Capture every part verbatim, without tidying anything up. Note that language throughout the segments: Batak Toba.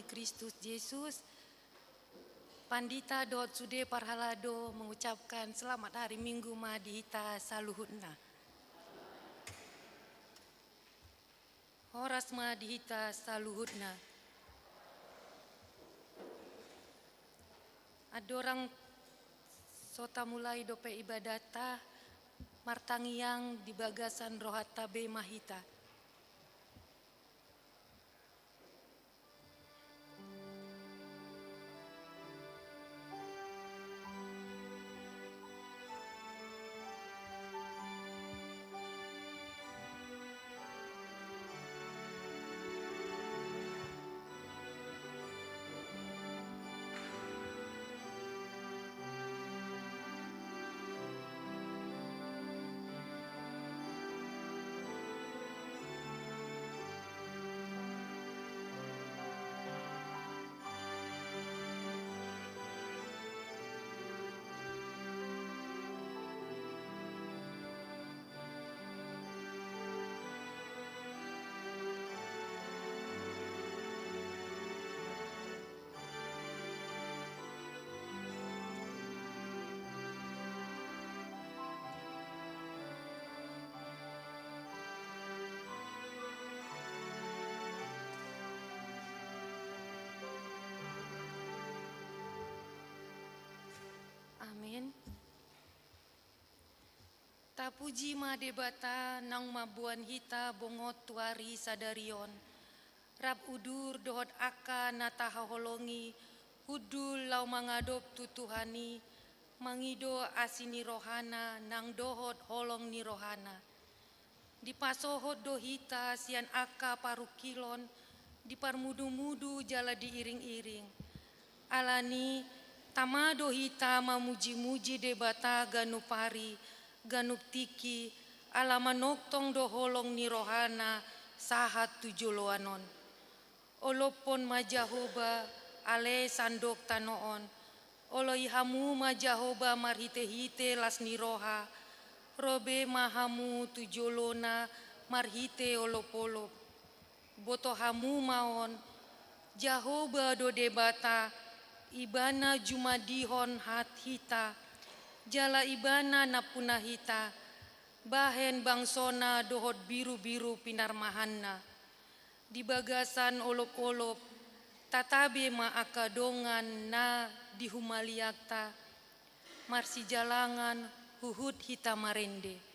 Kristus Jesus, pandita dohot sude parhalado mengucapkan selamat hari Minggu ma di hita saluhutna. Horas ma di hita saluhutna. Andorang so tamulai dope ibadatta, martangiang di bagasan rohanta be ma hita. Amen. Tapuji ma Debata naung mamboan hita bongot tu ari sadari on. Rap udur dohot angka na tahaholongi hundul laho mangadop tu Tuhan i, mangido asi ni rohana nang dohot holong ni rohana. Dipasohot do hita sian angka parungkilon, diparmudumudu jala diiringiring. Alani, tama do hita mamujimuji Debata ganup ari, ganup tingki, ala manongtong do holong ni rohana sahat tu joloan on. Olophon ma Jahowa, ale sandok tano on. Oloi hamu ma Jahowa marhitehite las ni roha, ro be ma hamu tu jolona marhite olopolop. Boto hamu ma on, Jahowa do Debata, Ibana jumadihon hat hita, jala Ibana nampuna hita, bahen bangsona dohot birubiru pinarmahanna. Di bagasan olopolop, tatabe ma angka dongan na di humaliangta, marsijalangan huhut hita marende.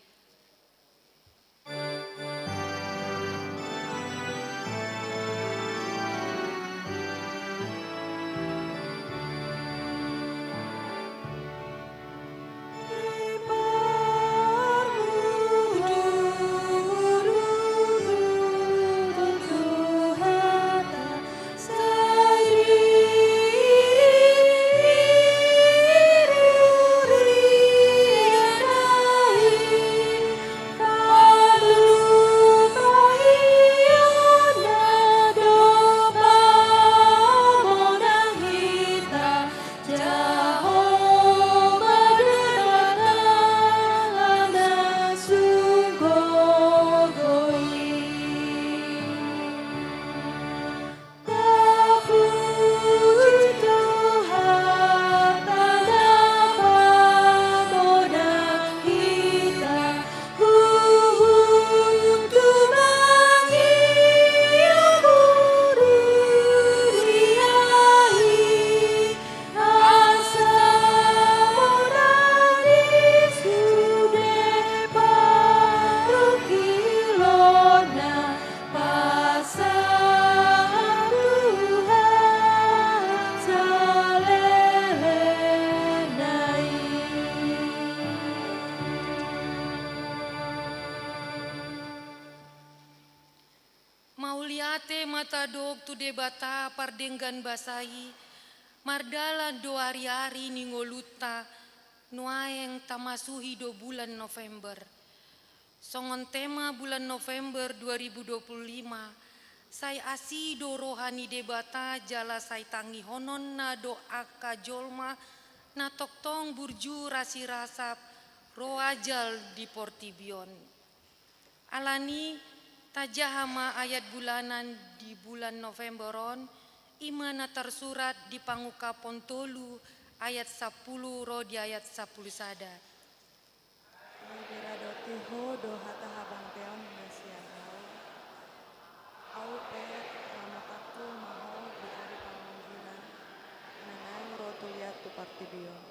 Mauliate ma tadok tu Debata pardenggan basa i, mardalan do ariari ni ngolunta, nuaeng tamasuhi do bulan November. Songon tema bulan November dua ribu dua puluh lima, sai asi do roha ni Debata jala sai tangihononna do angka jolma na tongtong burju rasirasap ro ajal di portibi on. Alani, tajaha ma ayat bulanan di bulan November on, I ma na tarsurat di Pangungkapon tolu ayat sampulu ro di ayat sampulu sada. Ai diradoti Ho do hata habangkeon na sian Ahu. Ahu pe, ramotangku ma Ho di ari pangunjunan na naeng ro tu liat tu portibi on.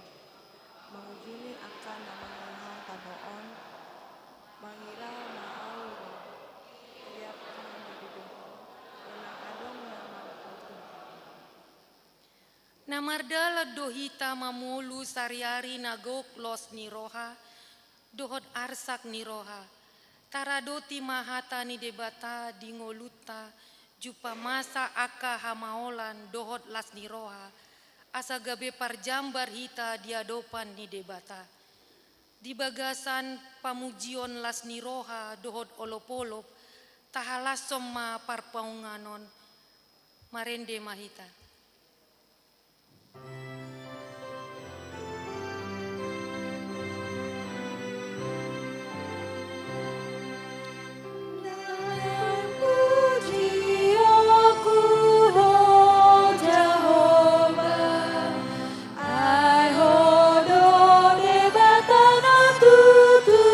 Mangunjuni angka na mangalehon tano on, mangira ma Ahu ro, liat ma na didok Ho, unang adong na mangkutu. Na mardalan do hita mamolu sariari na gok los ni roha dohot arsak ni roha. Taradoti ma hata ni Debata di ngolunta, jumpa masa angka hamaolan dohot las ni roha, asa gabe parjambar hita di adopan ni Debata. Di bagasan pamujion las ni roha dohot olopolop, tahalashon ma parpaunganon. Marende ma hita. Ai Ho do Debata na tutu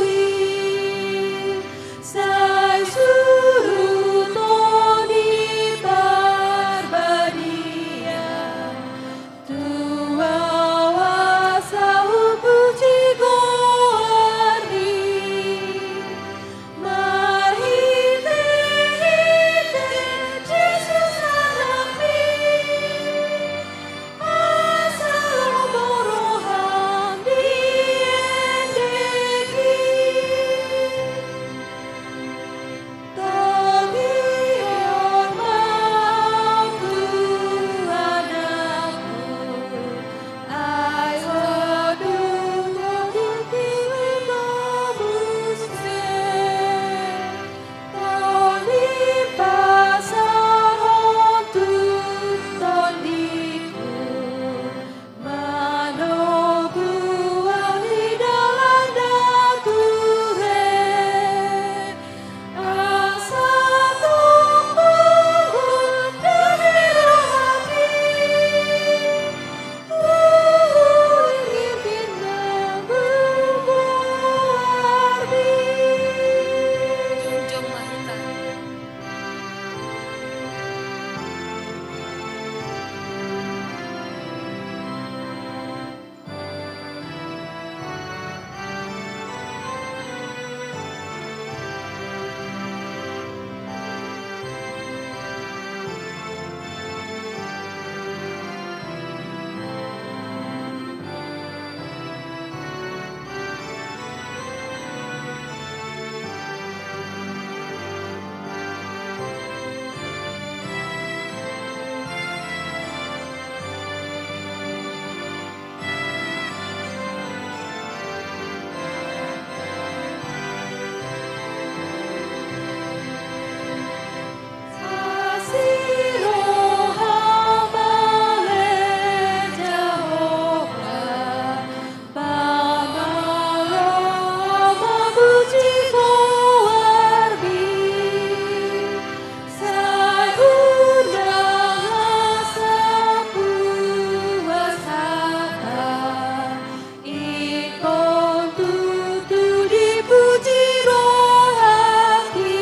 i, sai suruton di Parbadia, tu ahu asa hupuji goarMi. Marhitehite Jesus AnakMi, asa lomo rohaM di endek i. Togihon ma Ho tu anakmu, ai Ho do tingki na muse. Tondimi pasahat Ho tu tondiku, manogu ahu di dalan na ture. Asa tongtong dame rohaMi. Jongjong ma hita. Ingkon tutu dipuji rohaMi.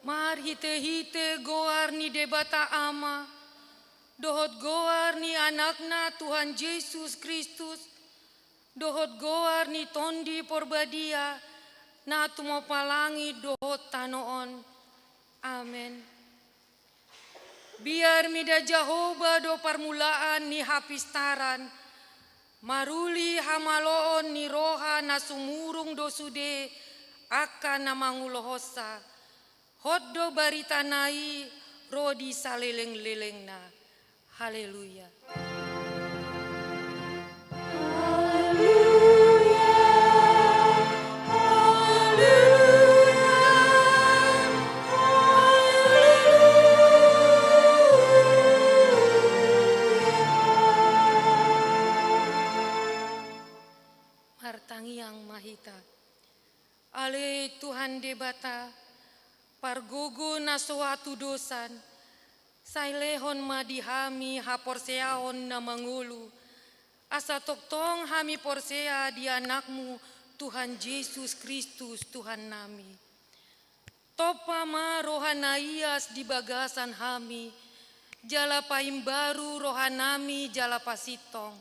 Marhitehite goar ni Debata Ama, dohot goar ni Anakna Tuhan Jesus Kristus, dohot goar ni Tondi Porbadia, na tumompa langit dohot tano on. Amen. Biar mida Jahowa do parmulaan ni hapistaran, maruli hamaloon ni roha na sumurung do sude angka na mangulohonsa. Hot do baritana i ro di salelenglelengna. Haleluya. Haleluya. Haleluya. Debata, pargogo na so hatudosan, sai lehon ma di hami haporseaon na mangolu, asa tongtong hami porsea di Anakmu, Tuhan Jesus Kristus, Tuhannami. Tompa ma roha na ias di bagasan hami, jala paimbaru rohanami jala pasintong.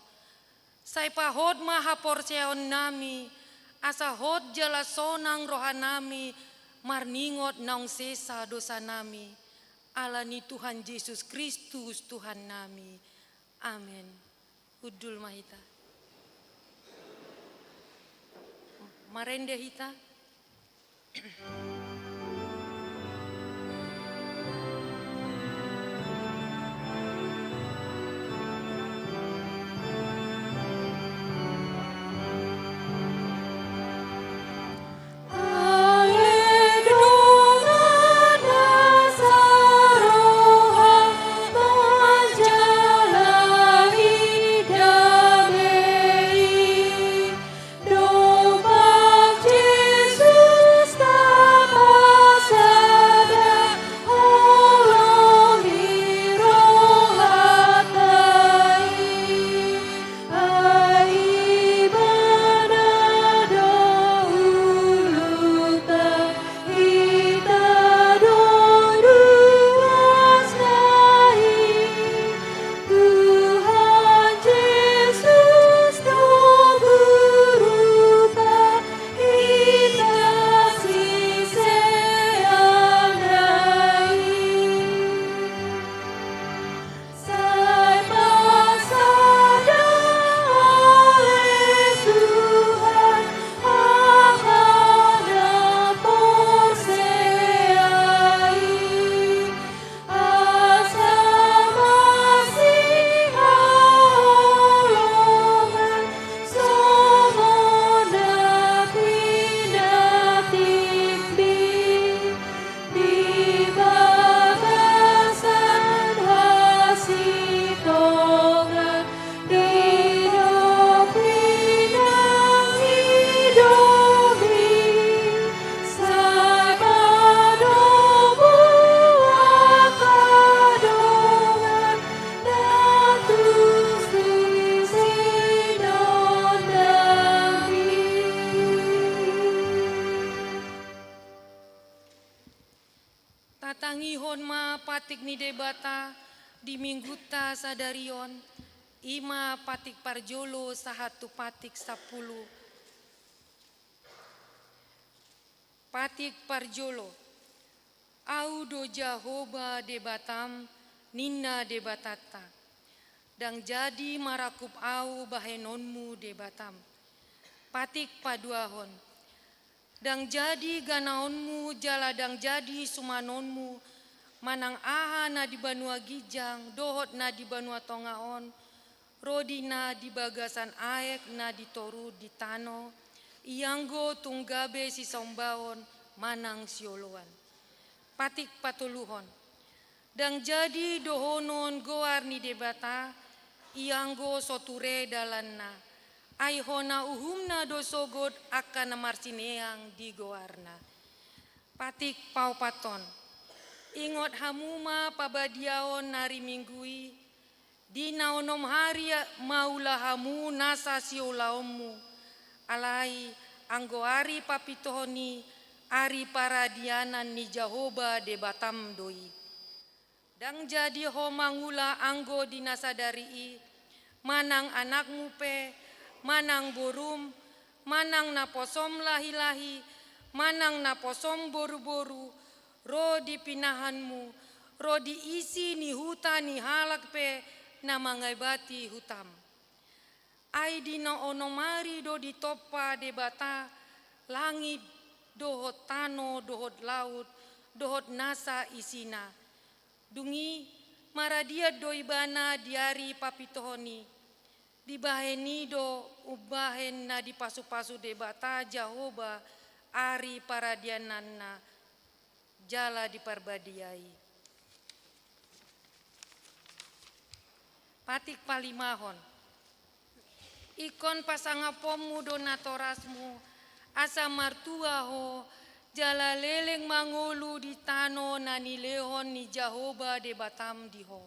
Sai pahot ma haporseaonnami, asa hot jala sonang rohanami marningot naung sesa dosanami. Ala ni Tuhan Jesus Kristus, Tuhannami. Amen. Hundul ma hita. Marende hita. Tatangihon ma patik ni Debata di minggunta sadari on, i ma patik parjolo sahat tu patik sampulu. Patik parjolo. Ahu do Jahowa Debatam, ninna Debatanta. Ndang jadi marangkup ahu bahenonmu Debatam. Patik paduahon. Ndang jadi ganaonmu jala ndang jadi sumanonmu, manang aha na di banua ginjang dohot na di banua tonga on, ro di na di bagasan aek na di toru di tano, ianggo tung gabe sisaumbaon manang sioloan. Patik patoluhon. Ndang jadi dohonon goar ni Debata, ianggo so ture dalanna. Ai hona uhumna do sogot angka na marsineang di goarna. Patik paopathon. Ingot hamu ma pabadiaon ari Minggu i, di na onom ari maula hamu nasa siulaonmu. Alai anggo ari papituhon i, ari paradianan ni Jahowa Debatam do i. Ndang jadi ho mangula anggo di na sadari i, manang anakmu pe, manang borum, manang naposom lahilahi, manang naposom boruboru, ro di pinahanmu, ro di isi ni huta ni halak pe na mangaibati hutam. Ai di na onom ari do ditompa Debata langit dohot tano dohot laut dohot nasa isina. Dung i maradian do ibana di ari papituhon i. Dibahen i do umbahen na dipasupasu Debata Jahowa ari paradiananna jala diparbadiai. Patik palimahon. Ingkon pasangaponmu do natorasmu, asa martua ho jala leleng mangolu di tano na nilehon ni Jahowa Debatam di ho.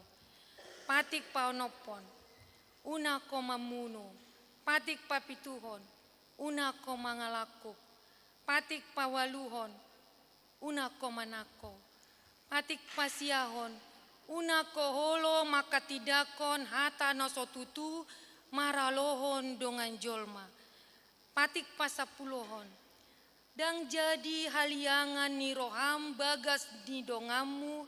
Patik paonomhon, unang ho mamunu. Patik papituhon, unang ho mangalangkup. Patik paualuhon, unang ho manangko. Patik pasiahon, unang ho olo manghatindanghon hata na so tutu maralohon dongan jolma. Patik pasampuluhon, ndang jadi haliangan ni roham bagas ni donganmu,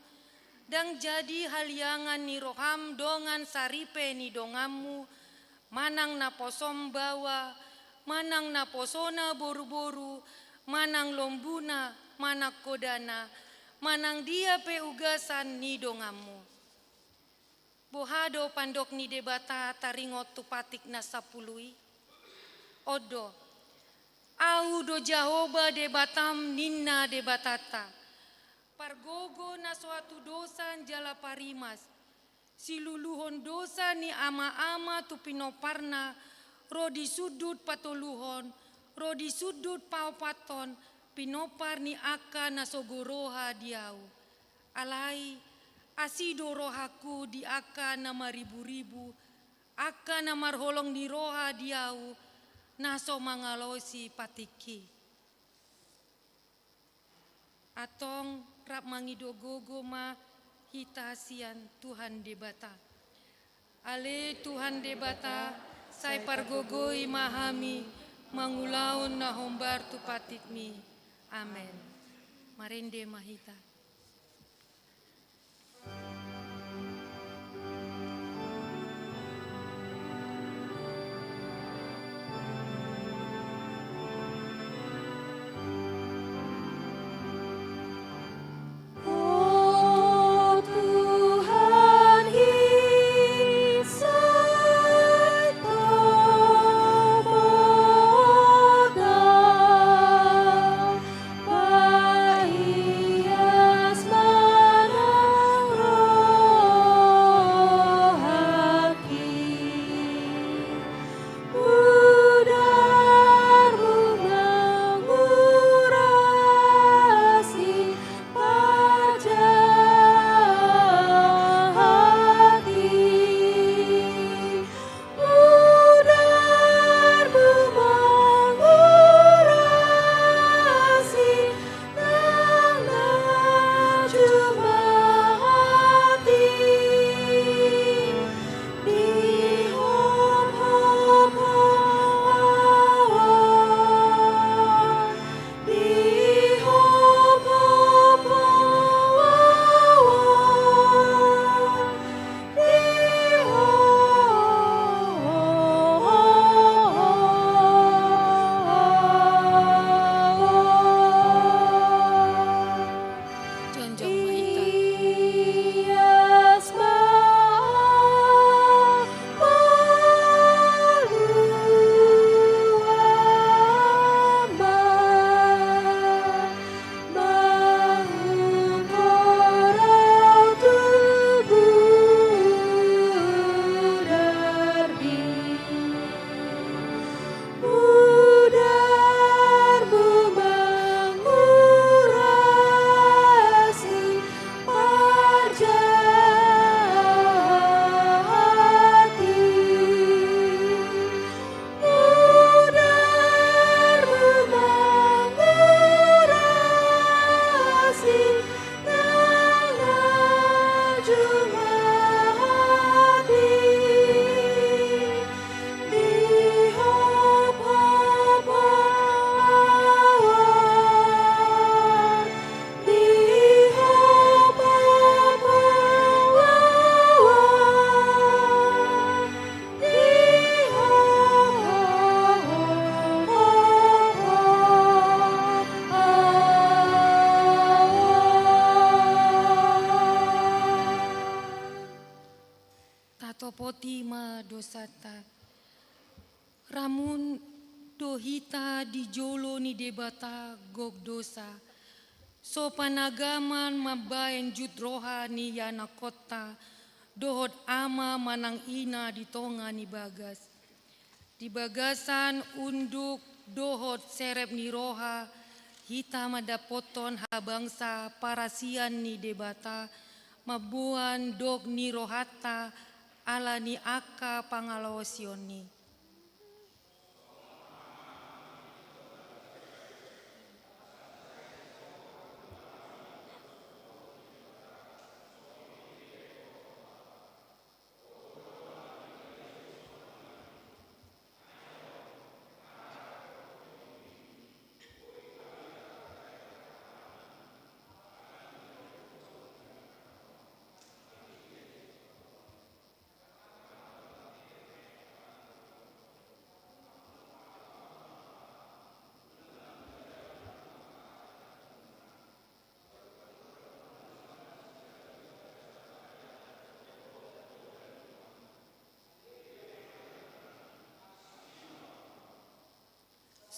ndang jadi haliangan ni roham dongan saripe ni donganmu, manang naposom baoa, manang naposona boruboru, manang lombuna, manang hodana, manang dia pe ugasan ni donganmu. Boha do pandok ni Debata taringot tu patik na sampulu i? On do, Ahu do Jahowa Debatam, ninna Debatanta, pargogo na so hatudosan jala parimas, siluluhon dosa ni amaama tu pinomparna, ro di sundut patoluhon, ro di sundut paopathon, pinompar ni angka na sogo roha di Ahu. Alai asi do rohangku di angka na mariburibu, angka na marholong ni roha di Ahu, na so mangalosi patikki. Antong rap mangido gogo ma hita sian Tuhan Debata. Ale Tuhan Debata, sai pargogoi ma hami mangulahon na hombar tu patikmi. Amen. Marende ma hita. Jongjong ma hita. Tatopoti ma dosanta. Ramun do hita di jolo ni Debata gok dosa, so panagaman mambahen jut roha ni ianakhonta dohot ama manang ina di tonga ni bagas. Di bagasan unduk dohot serep ni roha, Hita mandapothon habangsa parasian ni Debata, mamboan dok ni rohanta ala ni angka pangalaosion i.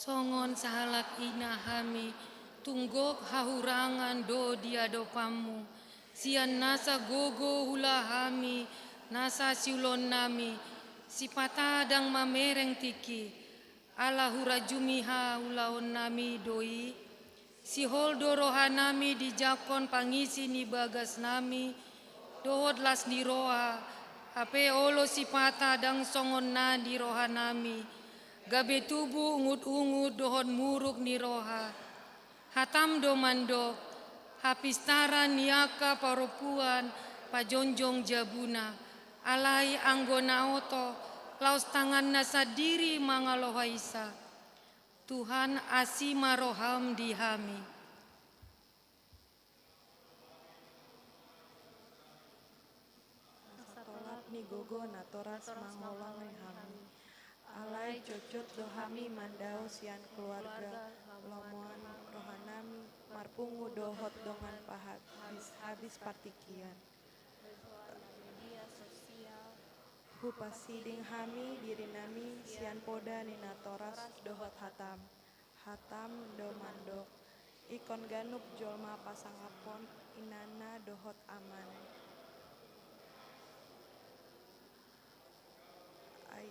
Songon sahalak ina hami, tung gok hahurangan do di adopanmu, sian nasa gogo huula hami nasa siulaonnami, sipata ndang mamereng tingki, ala hurajumi haulaonnami do i. Sihol do rohanami dijangkon pangisi ni bagasnami, dohot las ni roha, hape olo sipata ndang songon na di rohanami, gabe tubu ungut-ungut dohot muruk ni roha. Hatam do mandok, hapistaran ni angka parompuan pajongjong jabuna, alai anggo na oto, laos tanganna sandiri mangalohaisa. Tuhan, asi ma roham di hami. Satolap ni gogo natoras mangolongi hami. Alai jotjot do hami mandao sian keluarga lomoan rohanami, marpungu dohot dongan pahabis-habis partingkian. Hupasiding hami dirinami sian poda ni natoras dohot hatam. Hatam do mandok, ingkon ganup jolma pasangaphon inanna dohot amana. Ai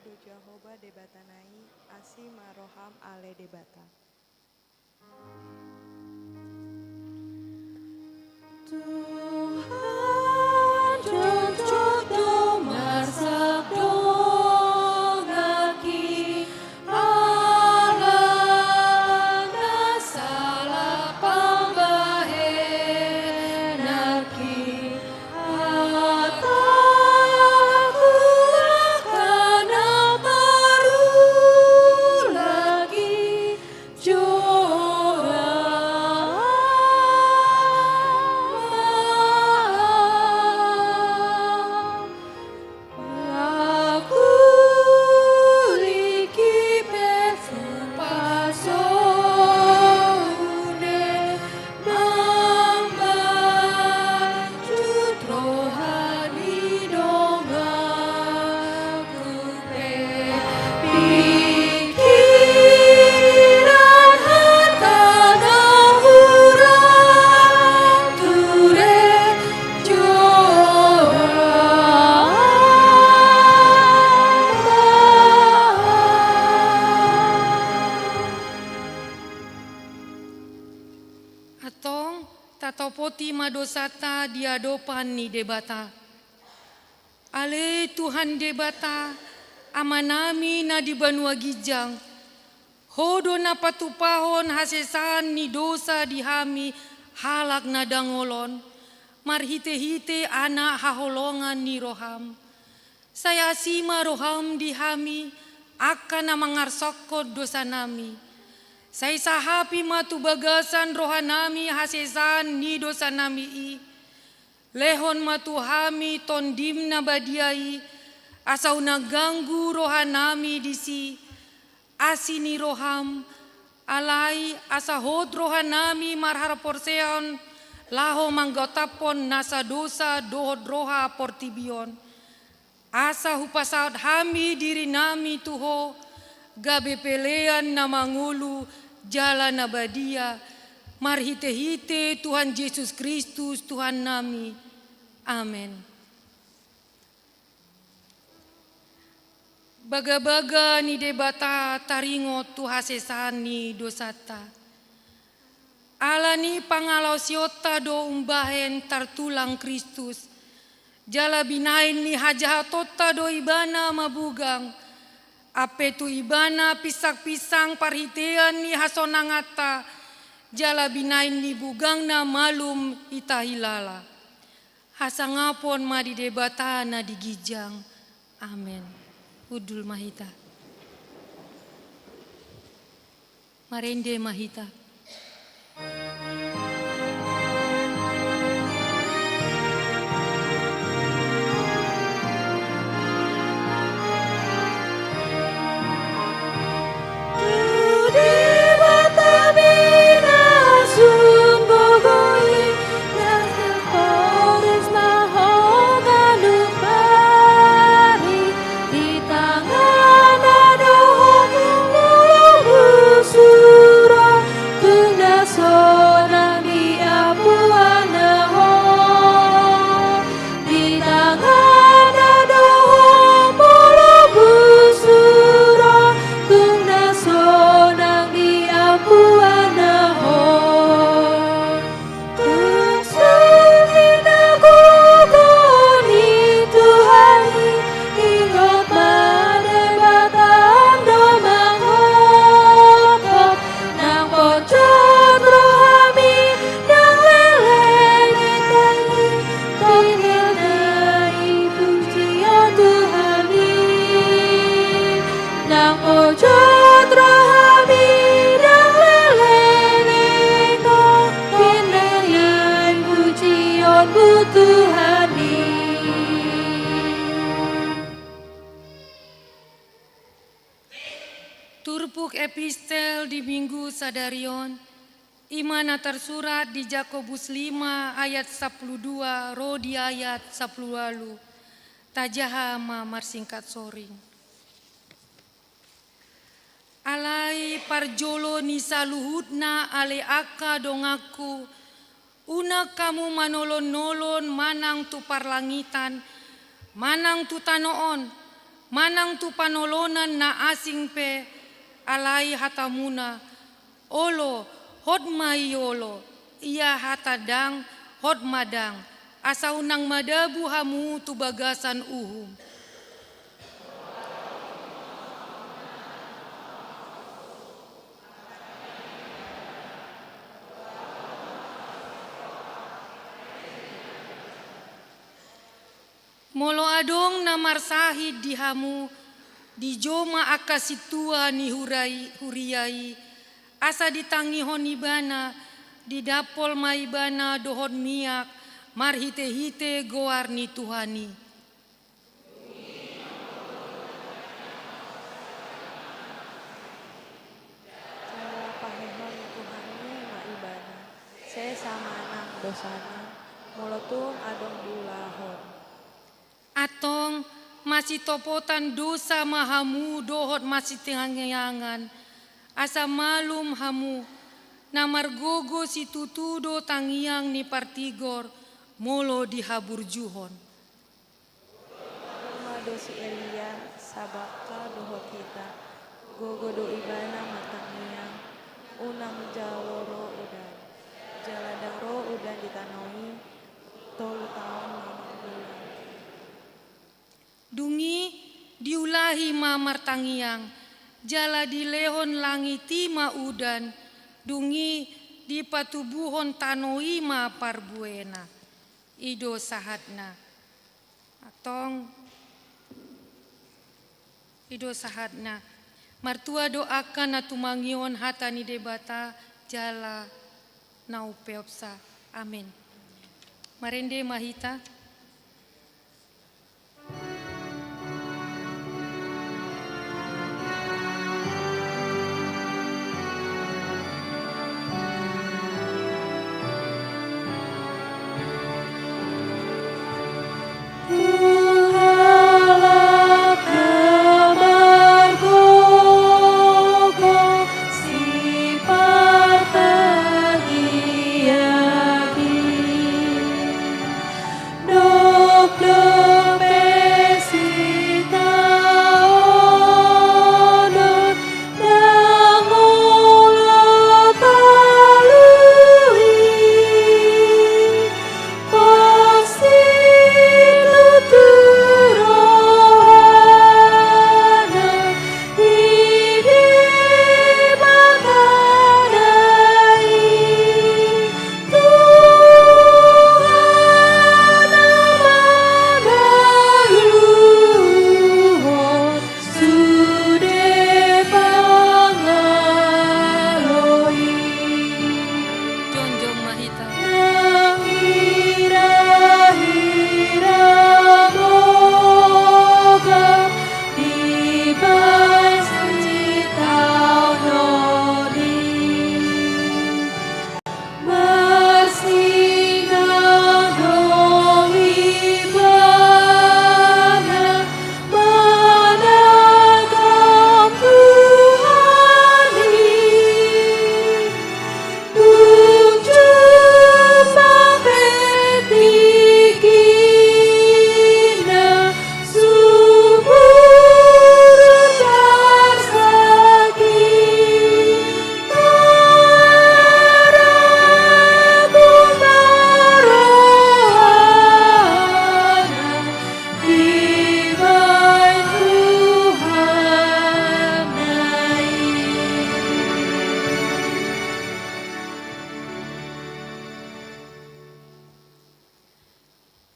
do Jahowa Debatana i, asi ma roham ale Debata. Tuhan, jotjot do marsap donganki, ala na sala pambahenanki, hataku angka na marulahi. Antong, tatopoti ma dosanta di adopan ni Debata. Ale Tuhan Debata, Amanami na di banua ginjang, Ho do na patupahon hasesaan ni dosa di hami halak na dangol on, marhite-hite Anak haholongan ni roham. Sai asi ma roham di hami, angka na mangarsongkon dosanami. Sai sahapi ma tu bagasan rohanami hasesaan ni dosanami i. Lehon ma tu hami Tondim na badia i, asa unang ganggu rohanami disi, asi ni roham, alai asa hot rohanami marhaporseaon laho manggotaphon nasa dosa dohot roha portibi on. Asa hupasahat hami dirinami tu Ho, gabe pelean na mangolu jala na badia, marhite-hite Tuhan Jesus Kristus Tuhannami. Amen. Bagabaga ni Debata taringot tu hasesaan ni dosanta. Ala ni pangalaosionta do umbahen tartulang Kristus, jala binahen ni hajahatonta do ibana mabugang, ampe tu ibana pinsangpinsang parhitean ni hasonanganta, jala binahen ni bugangna malum hita hilala. Hasangapon ma di Debata na di ginjang. Amen. Hundul ma hita. Marende ma hita. Di tanganna do ho molo busur on, tung na sonang di ampuanna ho. Tung songon i na gogo ni Tuhan i, ingot ma Debata do manggokhon. Nang pojot rohami, nang leleng i, tangihon i, pujion Tuhan i. Nang pojot rohami, nang leleng i, tangihon i, pujion-Mu Tuhan i. Turpuk epistel di Minggu sadari on, i ma na tarsurat di Jakobus lima ayat sampulu dua ro di ayat sampulu ualu. Tajaha ma marsingkat soring. Alai parjolo ni saluhutna ale angka donganku, unang hamu manolon-nolon manang tu parlangitan, manang tu tano on, manang tu panolonan na asing pe, alai hatamuna, olo, hot ma i olo, ia hata ndang, hot ma ndang, asa unang madabu hamu tu bagasan uhum. Molo adong na marsahit di hamu, dijou ma angka sintua ni hurai-, huria i, asa ditangihon ibana, didampol ma ibana dohot miak, marhite-hite goar ni Tuhan i. Jala pahehon ni Tuhan i ma ibana, sesa ma nang dosana, molo tung adong diulahon. Antong, masitopotan dosa ma hamu dohot masitangiangan, asa malum hamu, na margogo situtu do tangiang ni partigor, molo dihaburjuhon. Adong ma do si Elia, sabangka dohot hita, gogo do ibana martangiang, unang jalo ro udan, jala ndang ro udan di tano i, tolu taon lima bulan. Dung i diulahi ma martangiang, jala dilehon langit i ma udan, dung i dipatubuhon tano i ma parbuena. I do sahatna. Antong, i do sahatna. Martua do angka na tumangihon hata ni Debata jala na umpeopsa. Amen. Marende ma hita.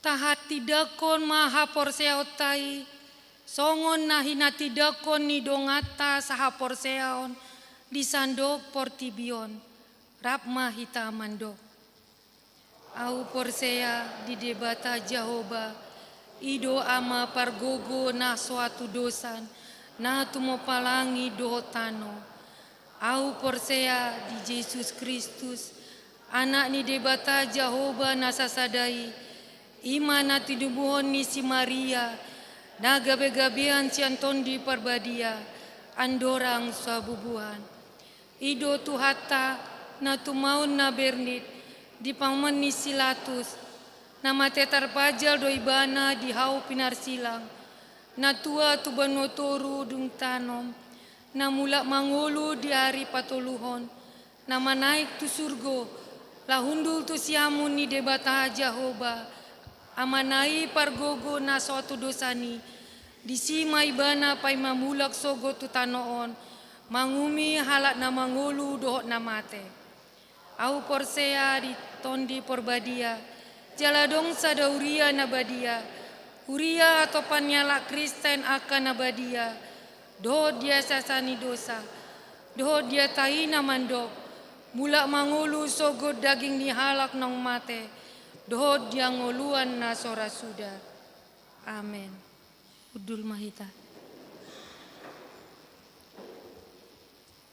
Tahatindangkon ma haporseaonta i, songon na hinatindangkon ni donganta sahaporseaon di sandok portibi on. Rap ma hita mandok. Ahu porsea di Debata Jahowa, i do Ama pargogo na so hatudosan, na tumompa langit dohot tano. Ahu porsea di Jesus Kristus, Anak ni Debata Jahowa na sasada i, i ma na tinubuhon ni si Maria, na gabegabean sian Tondi Parbadia, andorang so habubuhan. I do Tuhanta, na tumaon na bernit, di pamoan ni si Latus, na mate tarpajal do Ibana di hau pinarsilang, na tua tu banua toru dung tanom, na mulak mangolu di ari patoluhon, na manaek tu surgo, laho hundul tu siamun ni Debata Jahowa, Amana i pargogo na so hatudosan i, disi ma Ibana paima mulak sogot tu tano on, manguhumi halak na mangolu dohot na mate. Ahu porsea di Tondi Porbadia, jala adong sada huria na badia, huria hatopan ni halak Kristen angka na badia, dohot di hasesaan ni dosa, dohot di hata i na mandok, mulak mangolu sogot daging ni halak naung mate, dohot di hangoluan na so ra suda. Amen. Hundul ma hita.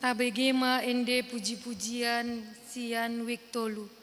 Tabege ma ende pujipujian sian wijk tolu.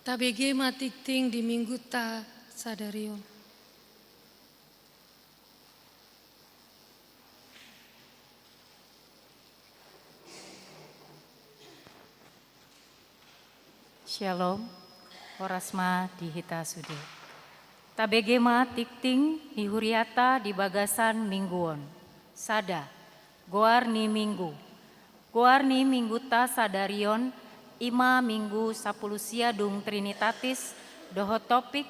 Tabege ma tingting di mingguta sadari on. Shalom, horas ma di hita sude. Tabege ma tingting ni huriata di bagasan minggu on. Sada, goar ni minggu. Goar ni mingguta sadari on, i ma minggu sapuluh sia dung Trinitatis, dohot topik,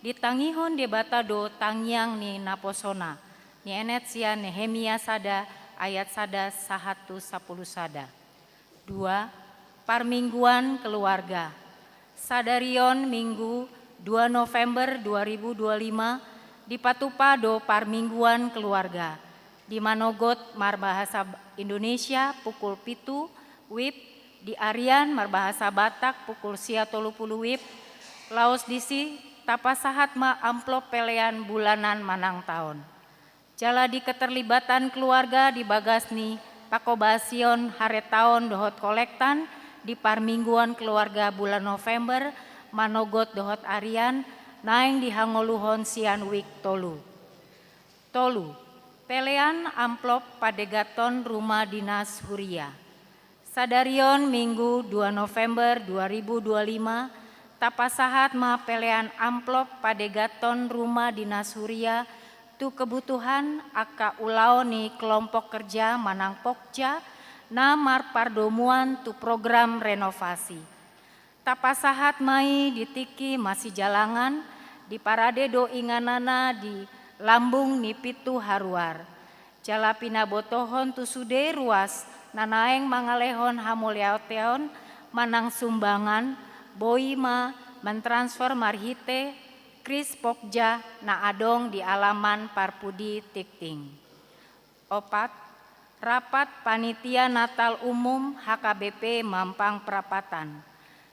ditangihon Debata do tangiang ni naposona, nienet sian Nehemia sada ayat sada sahat tu sapuluh sada. Dua, parmingguan keluarga. Sadari on Minggu dua November dua ribu dua lima, dipatupa do parmingguan keluarga. Di Manogot marbahasa Indonesia pukul pitu wib, di Arian marbahasa Batak pukul sia tolu pulu wib, laos disi tapasahat ma amplop pelean bulanan manang taon. Jala di keterlibatan keluarga di bagas ni pakobasion haretaon dohot kolektan di parmingguan keluarga bulan November, Manogot dohot Arian, naeng dihangoluhon sian wik tolu. Tolu, pelean amplop padegaton rumah dinas huria. Sadari on Minggu dua November dua ribu dua lima, tapasahat ma pelean amplop padegaton rumah dinas huria tu kebutuhan angka ulaon ni kelompok kerja manang pokja na marpardomuan tu program renovasi. Tapasahat ma i di tingki masijalangan, diparade do inganana di lambung ni pitu haruar. Jala pinabotohon tu sude ruas na naeng mangalehon hamauliateon manang sumbangan, boi ma mentransfer marhite kris pokja na adong di alaman parpudi tingting. Opat, rapat panitia Natal umum H K B P Mampang Prapatan.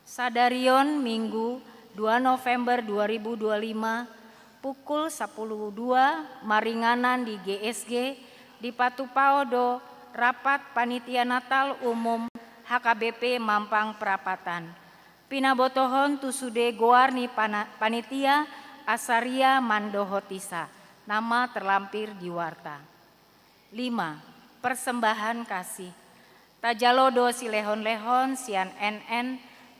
Sadari on Minggu dua November dua ribu dua lima, pukul sapuluh dua maringanan di G S G, dipatupa do rapat panitia Natal umum H K B P Mampang Prapatan. Pinabotohon tu sude goar ni pana-, panitia asa ria mandohotisa, nama terlampir di warta. Lima, persembahan kasih. Tajalo do silehonlehon sian N N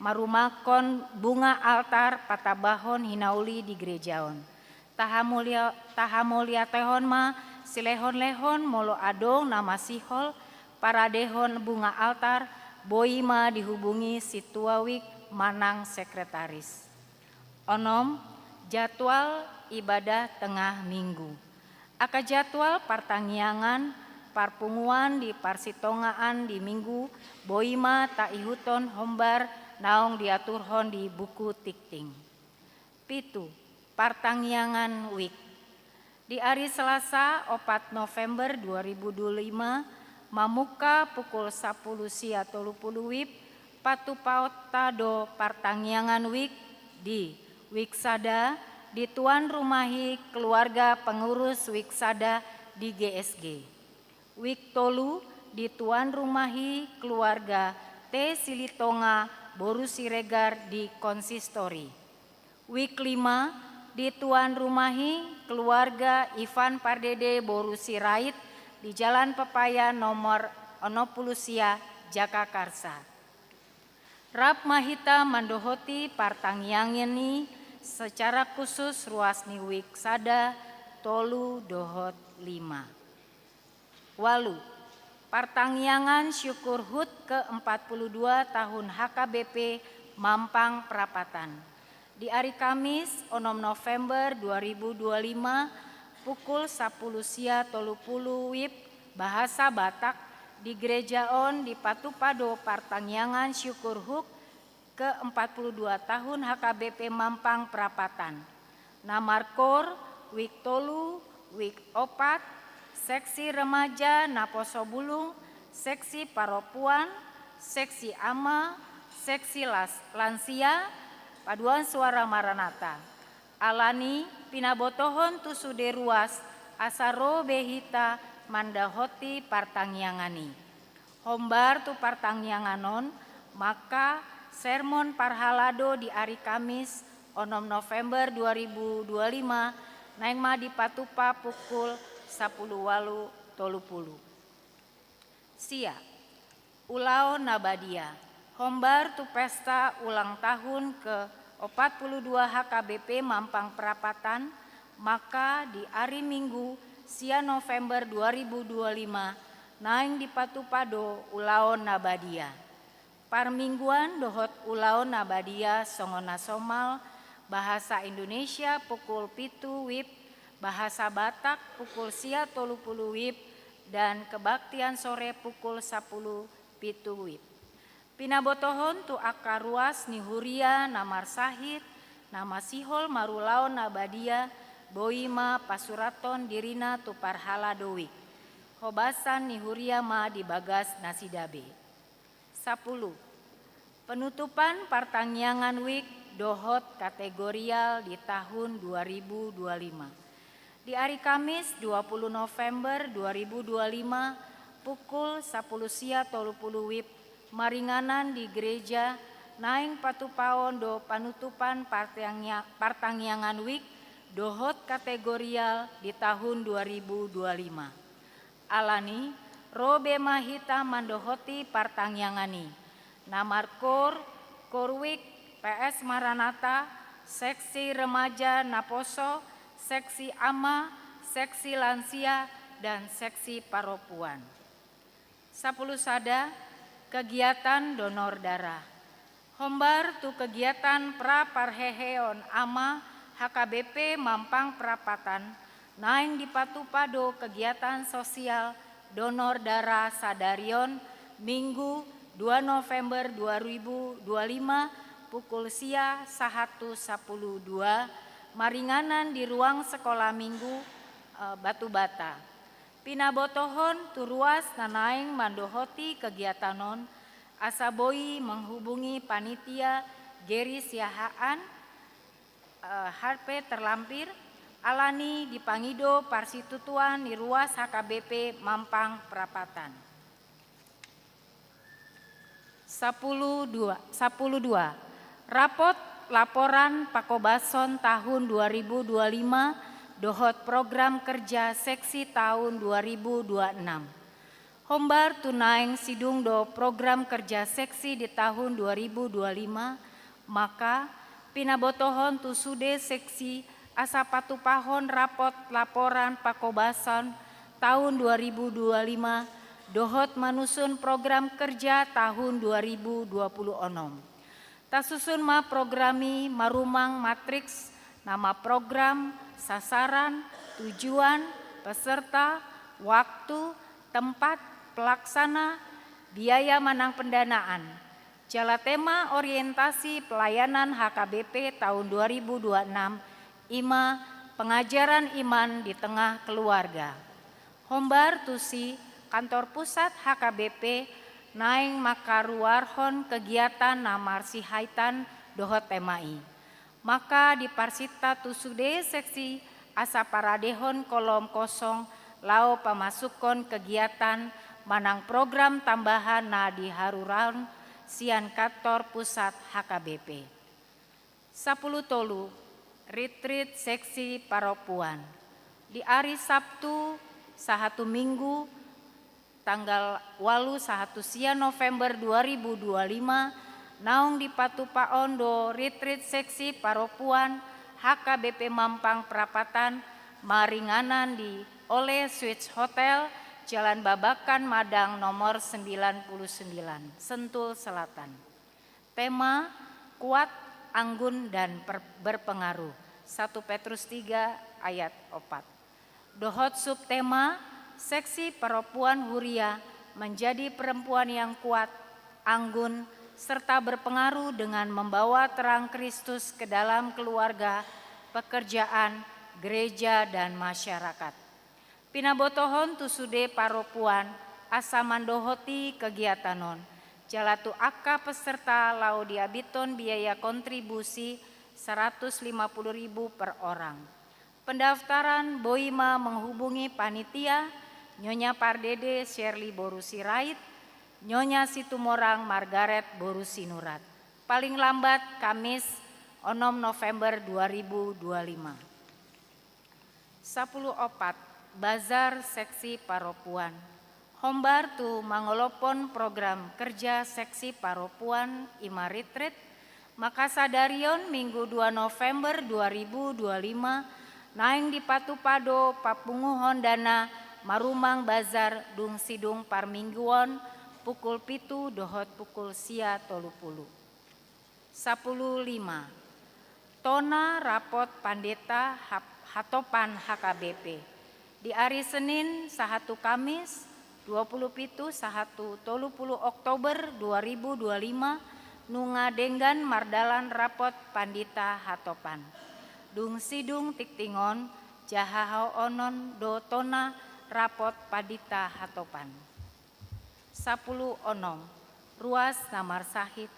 marumakhon bunga altar patambahon hinauli di gereja on. Tahamulia-, tahamauliatehon ma silehonlehon molo adong na masihol paradehon bunga altar, boi ma dihubungi sintua wik manang sekretaris. Onom, jadwal ibadah tengah minggu. Angka jadwal partangiangan parpunguan di parsitongaan di minggu boi ma taihuthon hombar naung diaturhon di buku tingting. Pitu, partangiangan wik. Di ari Selasa opat November dua ribu dua lima, mamungka pukul sapuluh sia tolu pulu wib, patupaonta do partangiangan wik di wik sada di tuan rumahi keluarga pengurus wik sada di G S G. Wik tolu di tuan rumahi keluarga T Silitonga boru Siregar di konsistori. Wik lima di tuan rumahi keluarga Ivan Pardede boru Sirait di Jalan Pepaya nomor onom pulu sia, Jagakarsa. Rap ma hita mandohoti partangiangan i secara khusus ruas ni wik sada, tolu dohot lima. Ualu, partangiangan syukur hut ke empat puluh dua tahun H K B P Mampang Prapatan. Di ari Kamis onom November dua ribu dua lima, pukul sapuluh sia tolu pulu wib, bahasa Batak, di gereja on dipatupa do partangiangan syukur hut ke empat puluh dua tahun H K B P Mampang Prapatan. Na markoor, wik tolu, wik opat, seksi remaja naposo bulung, seksi paropuan, seksi ama, seksi las-, lansia, paduan suara Maranatha. Alani pinabotohon tu sude ruas asa ro be hita mandohoti partangiangan i. Hombar tu partangiangan on, maka Sermon parhalado di ari Kamis, onom November dua ribu dua lima, naeng ma dipatupa pukul sapuluh walu tolu puluh. Sia, ulaon na badia. Hombar tu pesta ulang tahun ke opat puluh dua H K B P Mampang Prapatan, maka di ari Minggu, sia November dua ribu dua lima, naeng dipatupa do ulaon na badia. Parmingguan dohot ulaon na badia songon na somal, bahasa Indonesia pukul pitu wib, bahasa Batak pukul sia tolu puluh wib, dan kebaktian sore pukul sapuluh pitu wib. Pinabotohon tu angka ruas ni huria na marsahit, na masihol marulaon na badia, boi ma pasurathon dirina tu parhalado wijk. Hobasan ni huria ma di bagas nasida be. Sapuluh. Penutupan partangiangan wijk dohot kategorial di tahun dua ribu dua lima. Di ari Kamis, dua puluh November dua ribu dua lima, pukul sapuluh sia tolu puluh wib, maringanan di gereja, naeng patupaon do panutupan partangia-, partangiangan wijk dohot kategorial di tahun dua ribu dua lima. Alani, ro be ma hita mandohoti partangiangan i. Na markoor, Koor Wijk, P S Maranatha, seksi remaja Naposo, seksi ama, seksi lansia, dan seksi parompuan. Sapuluh sada, kegiatan donor darah. Hombar tu kegiatan pra parheheon ama H K B P Mampang Prapatan, naeng dipatupa do kegiatan sosial donor darah sadari on, Minggu, dua November dua ribu dua lima, pukul sia sahat tu sapuluh dua, maringanan di ruang sekolah minggu, eh, Batu Bata. Pinabotohon tu ruas na naeng mandohoti kegiatan on, asa boi menghubungi panitia Geri Siahaan, eh, H P terlampir, alani dipangido parsitutuan ni ruas H K B P Mampang Prapatan. Sapuluh dua, sapuluh dua. Rapot laporan pakobason tahun dua ribu dua lima dohot program kerja seksi tahun dua ribu dua enam. Hombar tu naeng sidung do program kerja seksi di tahun dua ribu dua lima, maka pinabotohon tu sude seksi asa patupahon rapot laporan pakobason tahun dua ribu dua lima dohot manusun program kerja tahun dua ribu dua puluh onom. Tasusun ma program i marumang matriks, nama program, sasaran, tujuan, peserta, waktu, tempat, pelaksana, biaya manang pendanaan. Jala tema orientasi pelayanan H K B P tahun dua ribu dua enam, i ma pengajaran iman di tengah keluarga. Hombar tusi, kantor pusat H K B P naeng mangkaruarhon kegiatan na marsihahitan dohot tema i. Maka diparsinta tu sude seksi asa paradehon kolom kosong laho pamasukhon kegiatan manang program tambahan na diharurahon sian kantor pusat H K B P. Sapuluh tolu, retreat seksi parompuan. Di ari Sabtu, sahat tu Minggu, tanggal ualu sahat tu sia November dua ribu dua lima, naung dipatupaon do retreat seksi parompuan H K B P Mampang Prapatan, maringanan di Ole Switch Hotel, Jalan Babakan Madang nomor sembilan puluh sembilan, Sentul Selatan. Tema, kuat, anggun, dan per-, berpengaruh. Satu Petrus tiga ayat opat. Dohot subtema, seksi parompuan huria menjadi perempuan yang kuat, anggun, serta berpengaruh dengan membawa terang Kristus ke dalam keluarga, pekerjaan, gereja, dan masyarakat. Pinabotohon tu sude parompuan asa mandohoti kegiatan on. Jala tu angka peserta laho diabithon biaya kontribusi seratus lima puluh ribu per orang. Pendaftaran boi ma menghubungi panitia, Nyonya Pardede Shirley boru Sirait, Nyonya Situmorang Margaret boru Sinurat. Paling lambat Kamis onom November dua ribu dua lima. Sapuluh opat, Bazar Seksi Paropuan. Hombar tu mangolophon program kerja Seksi Paropuan i ma ritrit, mangkasadarion Minggu dua November dua ribu dua lima, naeng dipatupa do papunguhon dana marumang bazar dung sidung parmingguon pukul pitu dohot pukul sia tolu pulu. Sapuluh lima, tona rapot pandita hap-, hatopan H K B P. Di ari Senin sahat tu Kamis, dua puluh pitu sahat tu tolu pulu Oktober dua ribu dua lima, nunga denggan mardalan rapot pandita hatopan. Dung sidung tingting on, jahahonon do tona rapot pandita hatopan. Sapuluh onom, ruas na marsahit.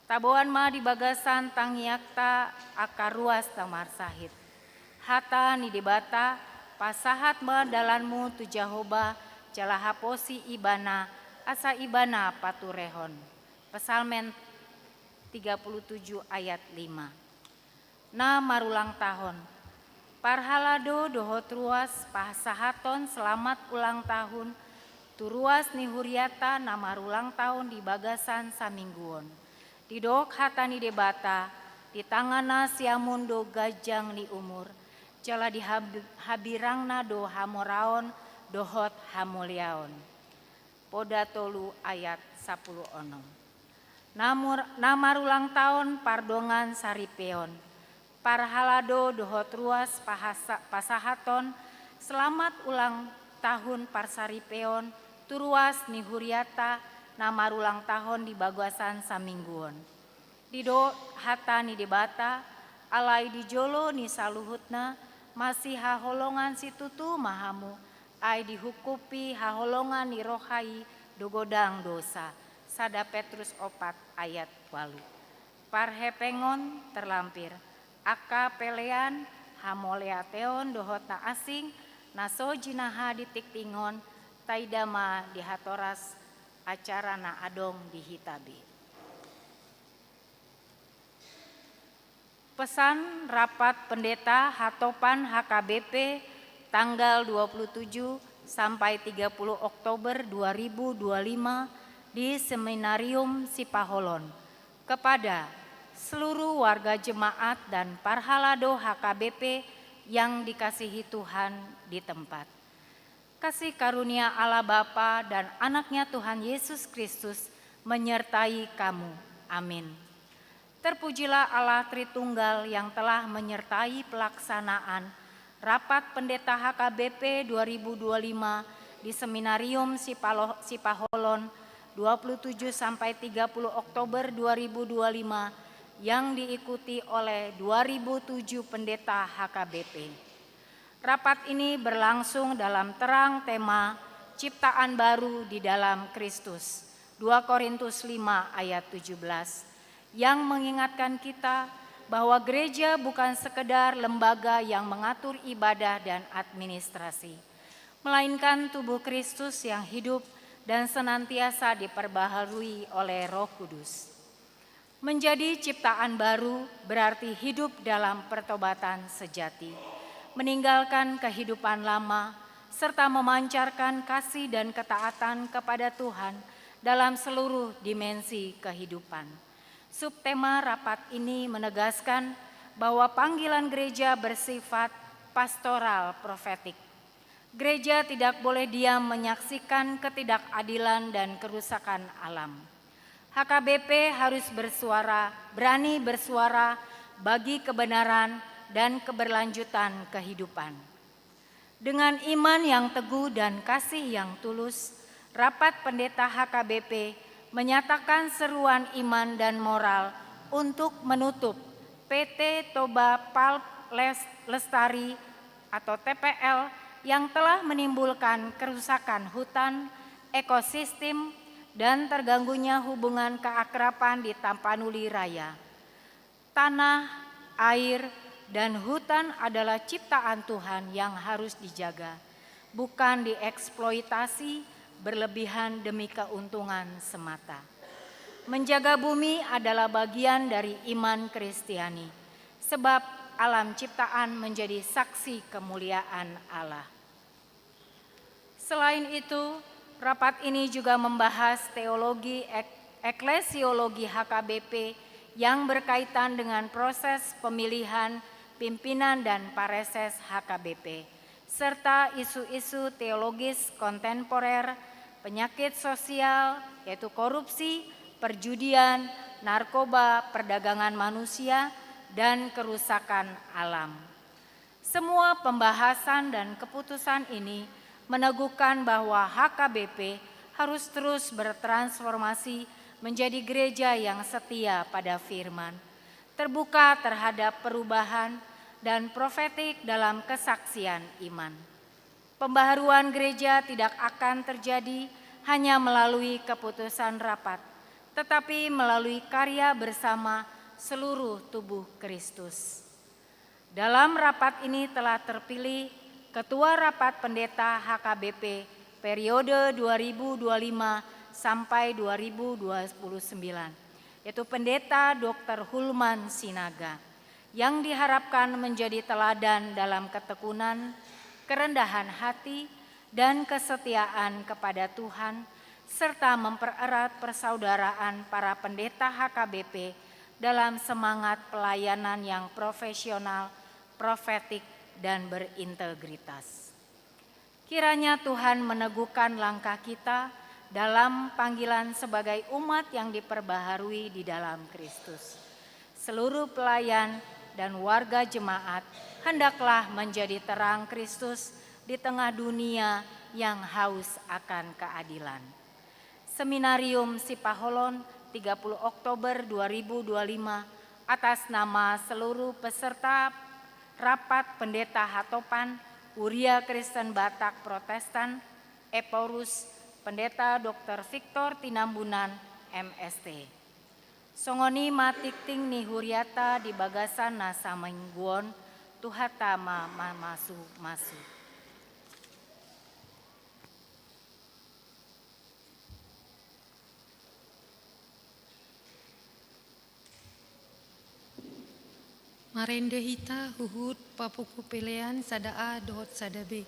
Taboan ma di bagasan tangiangta angka ruas na marsahit. Hata ni Debata, pasahat ma dalanmu tu Jahowa, jala haposi Ibana, asa Ibana paturehon. Psalmen tiga puluh tujuh ayat lima. Na marulang tahun. Parhalado dohot ruas pasahaton selamat ulang tahun tu ruas ni huriata na marulang tahun di bagasan samingguon. Didok hata ni Debata, di tanganna siamun do ganjang ni umur, jala di hab-, habirangna do hamoraon dohot hamuliaon. Poda tolu ayat sapuluh onom. Na mur-, na marulang tahun pardongan saripeon. Parhalado dohot ruas pahasa-, pasahaton selamat ulang tahun parsaripeon tu ruas ni huriata na marulang tahun di bagasan samingguon. Didok hata ni Debata, alai di jolo ni saluhutna, masihaholongan situtu ma hamu, ai dihukupi haholongan ni roha i do godang dosa. Sada Petrus opat ayat ualu. Parhepengon terlampir, angka pelean, hamauliateon dohot na asing, na so jinaha di tingting on, taida ma di hatoras acara na adong di hita be. Pesan rapat pendeta hatopan H K B P tanggal dua puluh tujuh sampai tiga puluh Oktober dua ribu dua lima di Seminarium Sipaholon. Kepada seluruh warga jemaat dan parhalado H K B P yang dikasihi Tuhan di tempat. Kasih karunia Allah Bapa dan Anak-Nya Tuhan Yesus Kristus menyertai kamu. Amin. Terpujilah Allah Tritunggal yang telah menyertai pelaksanaan Rapat Pendeta H K B P dua ribu dua lima di Seminarium Sipalo-, Sipaholon, dua puluh tujuh sampai tiga puluh Oktober dua ribu dua lima, yang diikuti oleh dua ribu tujuh pendeta H K B P. Rapat ini berlangsung dalam terang tema Ciptaan Baru di Dalam Kristus, dua Korintus lima ayat tujuh belas, yang mengingatkan kita bahwa gereja bukan sekedar lembaga yang mengatur ibadah dan administrasi, melainkan tubuh Kristus yang hidup dan senantiasa diperbaharui oleh Roh Kudus. Menjadi ciptaan baru berarti hidup dalam pertobatan sejati, meninggalkan kehidupan lama, serta memancarkan kasih dan ketaatan kepada Tuhan dalam seluruh dimensi kehidupan. Subtema rapat ini menegaskan bahwa panggilan gereja bersifat pastoral profetik. Gereja tidak boleh diam menyaksikan ketidakadilan dan kerusakan alam. H K B P harus bersuara, berani bersuara bagi kebenaran dan keberlanjutan kehidupan. Dengan iman yang teguh dan kasih yang tulus, Rapat Pendeta H K B P menyatakan seruan iman dan moral untuk menutup P T Toba Pulp Les-, Lestari atau T P L yang telah menimbulkan kerusakan hutan, ekosistem, dan terganggunya hubungan keakraban di Tapanuli Raya. Tanah, air, dan hutan adalah ciptaan Tuhan yang harus dijaga, bukan dieksploitasi berlebihan demi keuntungan semata. Menjaga bumi adalah bagian dari iman Kristiani, sebab alam ciptaan menjadi saksi kemuliaan Allah. Selain itu, rapat ini juga membahas teologi ek-, eklesiologi H K B P yang berkaitan dengan proses pemilihan pimpinan dan pareses H K B P, serta isu-isu teologis kontemporer, penyakit sosial, yaitu korupsi, perjudian, narkoba, perdagangan manusia, dan kerusakan alam. Semua pembahasan dan keputusan ini meneguhkan bahwa H K B P harus terus bertransformasi menjadi gereja yang setia pada firman, terbuka terhadap perubahan, dan profetik dalam kesaksian iman. Pembaharuan gereja tidak akan terjadi hanya melalui keputusan rapat, tetapi melalui karya bersama seluruh tubuh Kristus. Dalam rapat ini telah terpilih Ketua Rapat Pendeta H K B P periode dua ribu dua puluh lima sampai dua ribu dua puluh sembilan, yaitu Pendeta Doktor Hulman Sinaga, yang diharapkan menjadi teladan dalam ketekunan, kerendahan hati, dan kesetiaan kepada Tuhan, serta mempererat persaudaraan para pendeta H K B P dalam semangat pelayanan yang profesional, profetik, dan berintegritas. Kiranya Tuhan meneguhkan langkah kita dalam panggilan sebagai umat yang diperbaharui di dalam Kristus. Seluruh pelayan dan warga jemaat hendaklah menjadi terang Kristus di tengah dunia yang haus akan keadilan. Seminarium Sipaholon, tiga puluh Oktober dua ribu dua puluh lima, atas nama seluruh peserta Rapat Pendeta Hatopan, Huria Kristen Batak Protestan, Ephorus, Pendeta Doktor Victor Tinambunan, M S T. Songon i ma tingting ni huriata di bagasan na saminggu on. Tuhanta ma mamasu-masu. Marende hita huhut papungu pelean sada A dohot sada B.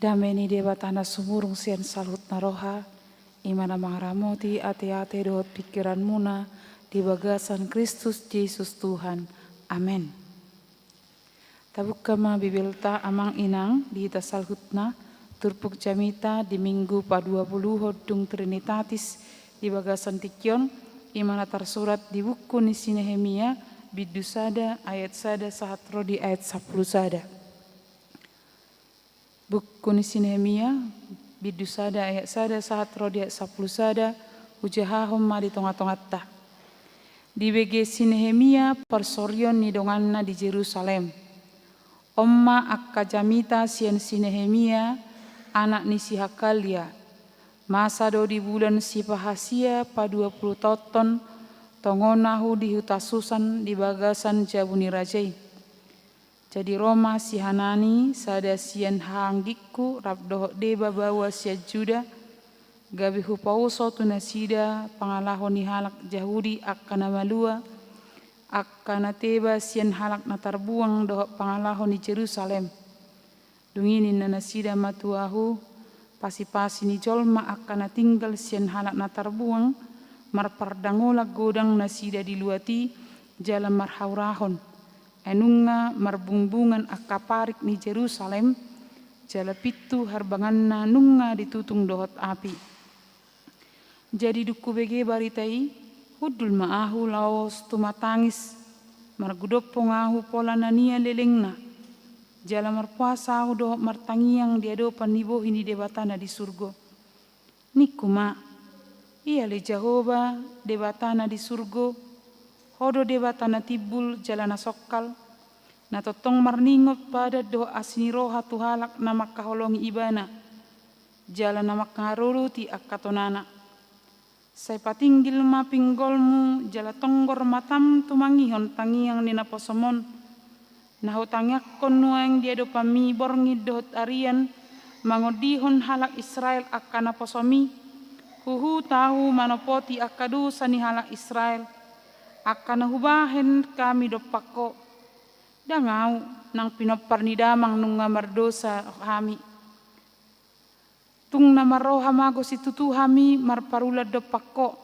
Dame ni Debata na sumurung sian saluhutna roha, i ma na mangaramoti ateate dohot pingkiranmuna di bagasan Kristus Jesus Tuhan. Amen. Tabuka ma Bibelta amang inang di hita saluhutna, turpuk jamita di Minggu paduapuluhon dung Trinitatis di bagasan tingki on, i ma na tarsurat di buku ni si Nehemia, bindu sada ayat sada sahat ro di ayat sampulu sada. Buku ni si Nehemia, bindu sada ayat sada sahat ro di ayat sampulu sada, hujahahon ma di tongatonganta. Dibege si Nehemia parsorion ni donganna di Jerusalem. On ma angka jamita sian si Nehemia, anak ni si Hakalia. Masa do di bulan sipahasia paduapulutaonhon, tongon ahu di huta Susan di bagasan jabu ni raja i. Jadi ro ma si Hanani, sada sian haanggingku, rap dohot deba baoa sian Juda, gabe hupaoso tu nasida pangalaho ni halak Jahudi angka na malua, angka na teba sian halak na tarbuang dohot pangalaho ni Jerusalem. Dung i ninna nasida ma tu ahu, pasipasi ni jolma angka na tinggal sian halak na tarbuang, marpardangolan godang nasida di luat i, jala marhaurahon. Ai nunga marbungbungan angka parik ni Jerusalem, jala pintu harbanganna nunga ditutung dohot api. Jadi dung hubege barita i, hundul ma ahu laos tumatangis, margudophon ahu pola na nian lelengna, jala marpuasa ahu dohot martangiang di adopan ni bohi ni Debata na di surgo. Ningku ma, ialai Jahowa, Debata na di surgo, ho do Debata na timbul jala na songkal, na tongtong marningot padan dohot asi ni roha tu halak na mangkaholongi Ibana, jala na mangaradoti angka tonana. Sai patinggil ma pinggolmu jala tonggor matam tumangihon tangiang ni naposom on, na hutangiangkon nuaeng di adopanmi borngin dohot arian, mangondihon halak Israel angka naposom i, huhut ahu manopoti angka dosa ni halak Israel, angka na hubahen hami dompak ho. Ndang ahu, nang pinompar ni damang nunga mardosa hami. Tung na marroha mago situtu hami marparulan dompak ho,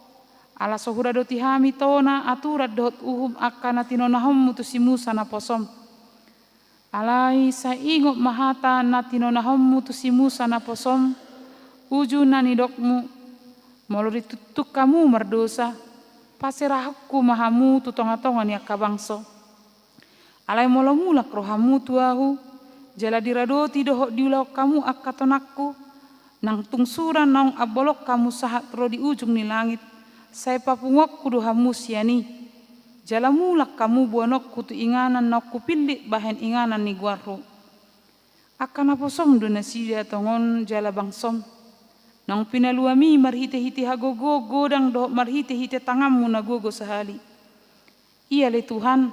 ala so huradoti hami tona, aturan dohot uhum angka na tinonahonmu tu si Musa naposom. Alai sai ingot ma hata na tinonahonmu tu si Musa naposom, uju na nidokmu, molo ditungtung hamu mardosa, paserahonku ma hamu tu tongatonga ni angka bangso. Alai molo mulak rohamu tu ahu, jala diradoti dohot diulahon hamu angka tonangku, nang tung sura naung ambolon hamu sahat ro di ujung ni langit, sai papunguonku do hamu sian i. Jala mulak hamu boanonku tu inganan naung hupillit bahen inganan ni goarhu. Angka naposom do nasida tongon jala bangsom. Naung pinaluami marhitehite hagogoon godang dohot marhitehite tanganmu na gogo sahali. Ialai Tuhan,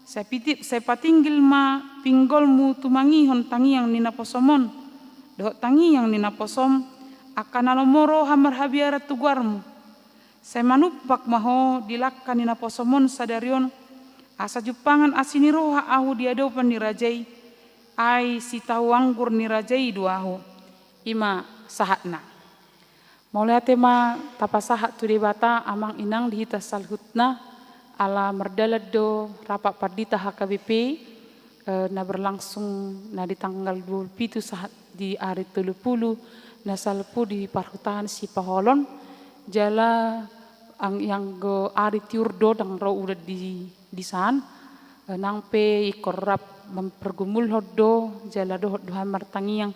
sai piti-, sai patinggil ma pinggolmu tumangihon tangiang ni naposom on, dohot tangiang ni naposom, angka na lomo roha marhabiaran tu goarmu. Sai manumpak ma ho di langka ni naposom on sadari on, asa jumpangan asi ni roha ahu di adopan ni raja i, ai sitahu anggur ni raja i do ahu. I ma sahatna. Mauliate ma tapasahat tu Debata amang inang di hita saluhutna, ala mardalan do rapat pandita H K B P, eh, na berlangsung na di tanggal dua puluh pitu sahat di ari tolu puluh, na salpu di parhutahan Sipaholon, jala ang-, anggo ari tiur do ndang ro udan di, di san, eh, nang pe ingkon rap mampargumulhon do, jala dohot do hami martangiang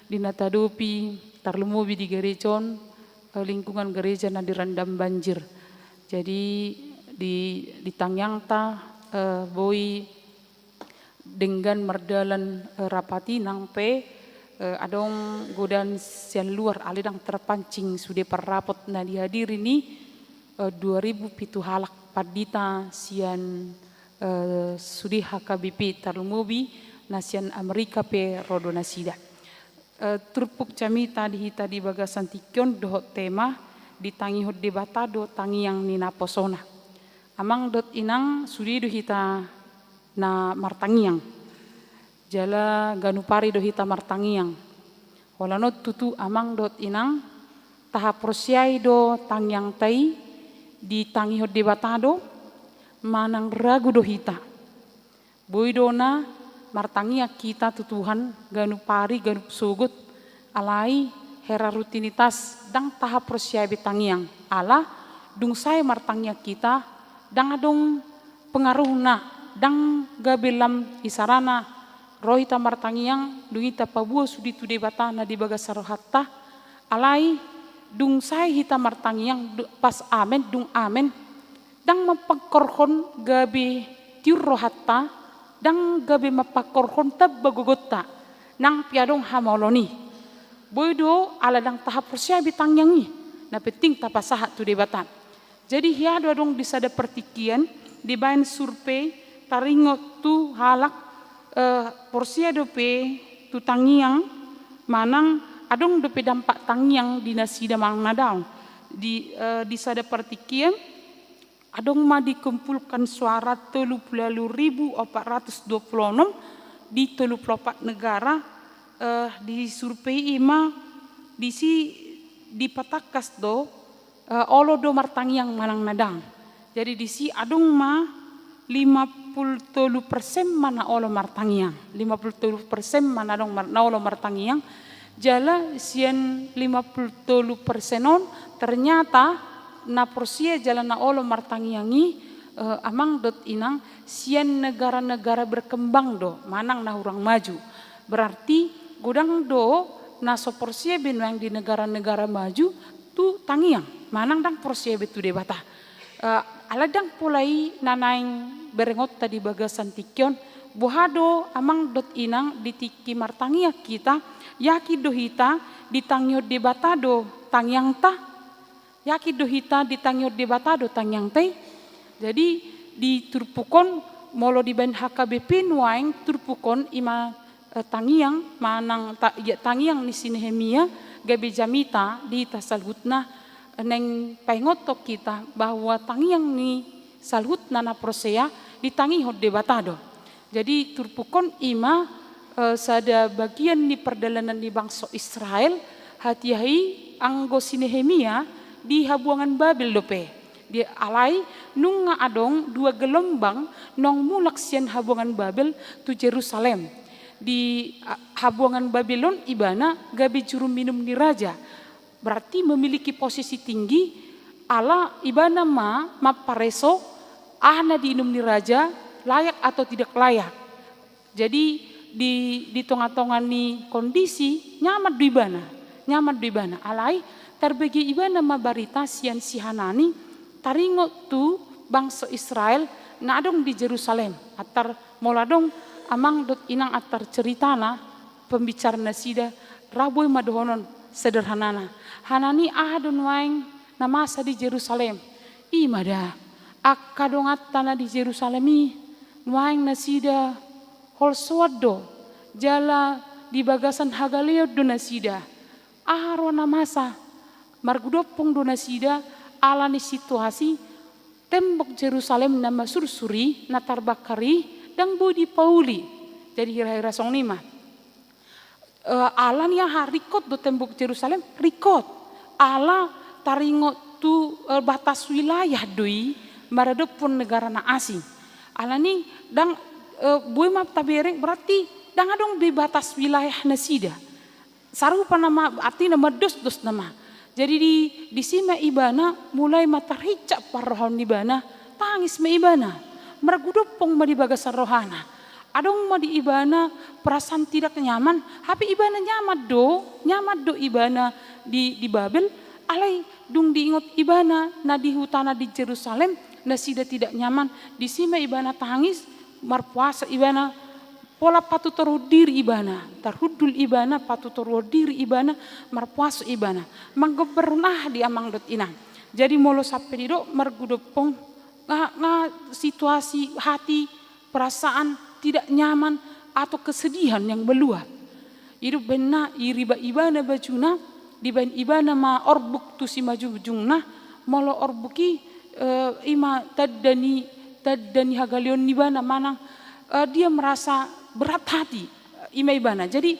di na taadopi tarlumobi di gareja on, eh, lingkungan gareja na direndam banjir. Jadi di, di tangiangta, eh, boi denggan mardalan, eh, rapat i nang pe, eh, adong godaan sian luar alai ndang terpancing sude parrapot na dihadiri ni, eh, dua ribu pitu halak pandita sian, eh, sude H K B P tarlumobi na sian Amerika pe ro do nasida. Eh, turpuk jamita di hita di bagasan tingki on dohot tema ditangihon Debata do tangiang ni naposona. Amang dohot inang, sude do hita na martangiang. Jala ganup ari do hita martangiang. Olo on tutu amang dohot inang, tahaporseai do tangiangta i ditangihon Debata do, manang ragu do hita. Boi do na martangiang hita tu Tuhan ganup ari ganup sogot, alai hera rutinitas ndang tahaporseai be tangiang. Ala dung sae martangiang hita, ndang adong pengaruhna, ndang gabe lam isarana ro hita martangiang, dung i tapaboa sude tu Debata na di bagasan rohanta. Alai dung sae hita martangiang, du-, pas amen, dung amen, ndang mampangkorhon gabe tiur rohanta, ndang gabe mampangkorhon tamba gogonta, nang pe adong hamaolon i. Boi do ala ndang tahaporseai be tangiang i, na penting tapasahat tu Debata. Jadi hea do adong di sada partingkian, dibaen survei, taringot tu halak, eh, porsea dope tu tangiang, manang adong dope dampak tangiang di nasida manang na daong. Di, eh, di sada partingkian, adong ma dikumpulkan suara tolu pulu ualu ribu opat ratus dua pulu onom di tolu pulu opat negara, eh, disurvei i ma, disi dipatangkas do, eh, olo do martangiang manang na ndang. Jadi disi adong ma lima pulu tolu persen ma na olo martangiang. Lima pulu tolu persen ma na adong mar-, na olo martangiang. Jala sian lima pulu tolu persen on, ternyata na porsea jala na olo martangiang i, eh, amang dohot inang, sian negara-negara berkembang do, manang na hurang maju. Berarti godang do na so porsea be nuaeng di negara-negara maju tu tangiang, manang ndang porsea be tu Debata. Eh, ala ndang pola i na naeng berengonta di bagasan tingki on, boha do amang dohot inang di tingki martangiang hita, yakin do hita ditangihon Debata do tangiangta? Yakin do hita ditangihon Debata do tangiangta i? Jadi di turpuk on, molo dibaen H K B P nuaeng turpuk on i ma, eh, tangiang, manang ta-, ya, tangiang ni si Nehemia, gabe jamita di hita saluhutna, eh, naeng paingothon hita bahwa tangiang ni saluhutna na porsea ditangihon Debata do. Jadi turpuk on i ma, eh, sada bagian ni pardalanan ni bangso Israel, hatiha i anggo si Nehemia di habuangan Babel dope. Di, alai nunga adong dua gelombang naung mulak sian habuangan Babel tu Jerusalem. Di, ah, habuangan Babel on ibana gabe juru minum ni raja. Berarti memiliki posisi tinggi, ala ibana ma mampareso aha na diinum ni raja, layak atau tidak layak. Jadi di, di tonga-tonga ni kondisi, nyaman do ibana, nyaman do ibana. Alai tarbege ibana ma barita sian si Hanani, taringot tu bangso Israel na adong di Jerusalem. Antar molo adong amang dohot inang antar ceritana, pembicara nasida, ra boi ma dohonon sederhanana. Hanani, aha do nuaeng na masa di Jerusalem? I ma da, angka donganta na di Jerusalem i, nuaeng nasida holsoan do, jala di bagasan hagaleon do nasida. Aha roha na masa? Margudompung do nasida ala ni situasi tembok Jerusalem na masursur i, na tarbakar i, ndang boi dipauli. Jadi hira-hira songon i ma. Eh, ala ni aha, ringkot do tembok Jerusalem? Ringkot. Ala taringot tu, eh, batas wilayah do i maradophon negara na asing. Ala ni ndang, eh, boi ma tabereng, berarti ndang adong be batas wilayah nasida. Sarupa nama, artina mandosdos nama. Jadi di, disi ma ibana mulai ma tarhincak parrohaon ni ibana, tangis ma ibana, margudompung ma di bagasan rohana. Adong ma di ibana perasaan tidak nyaman, hape ibana nyaman do, nyaman do ibana di, di Babel, alai dung diingot ibana na di hutana di Jerusalem, nasida tidak nyaman, disi ma ibana tangis, marpuasa ibana, pola patutoruhon diri ibana, tarhundul ibana, patutoruhon diri ibana, marpuasa ibana. Manggombarhon aha di amang dohot inang? Jadi molo sampe didok margudompung, nga, nga situasi hati, perasaan tidak nyaman atau kesedihan yang meluap. Ido umbahen na iriba ibana bajuna, dibaen ibana ma orbuk tu simanjujungna, molo orbuk i, eh, i ma tanda ni, tanda ni hagaleon ni ibana manang, eh, dia merasa berat hati, i ma ibana. Jadi,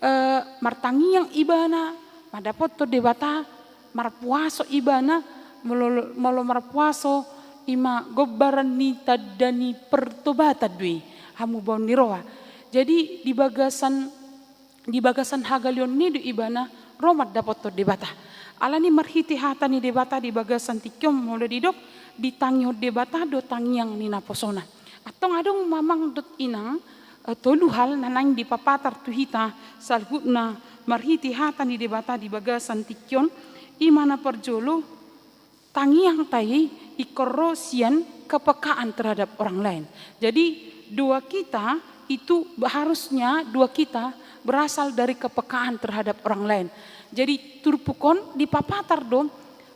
eh, martangiang ibana, mandapothon Debata, marpuaso ibana, molo, molo marpuaso, i ma gombaran ni tanda ni pertobatan do i, hamubaon ni roha. Jadi di bagasan, di bagasan hagaleon ni do ibana ro mandapothon Debata. Alani marhite hata ni Debata di bagasan tingki on molo didok, ditangihon Debata do tangiang ni naposona. Antong adong ma amang dohot inang, eh, tolu hal na naeng dipapatar tu hita saluhutna marhite hata ni Debata di bagasan tingki on, i ma na parjolo, tangiangta i ingkon ro sian kepekaan terhadap orang lain. Jadi doa kita itu harusnya doa kita berasal dari kepekaan terhadap orang lain. Jadi turpuk on dipapatar do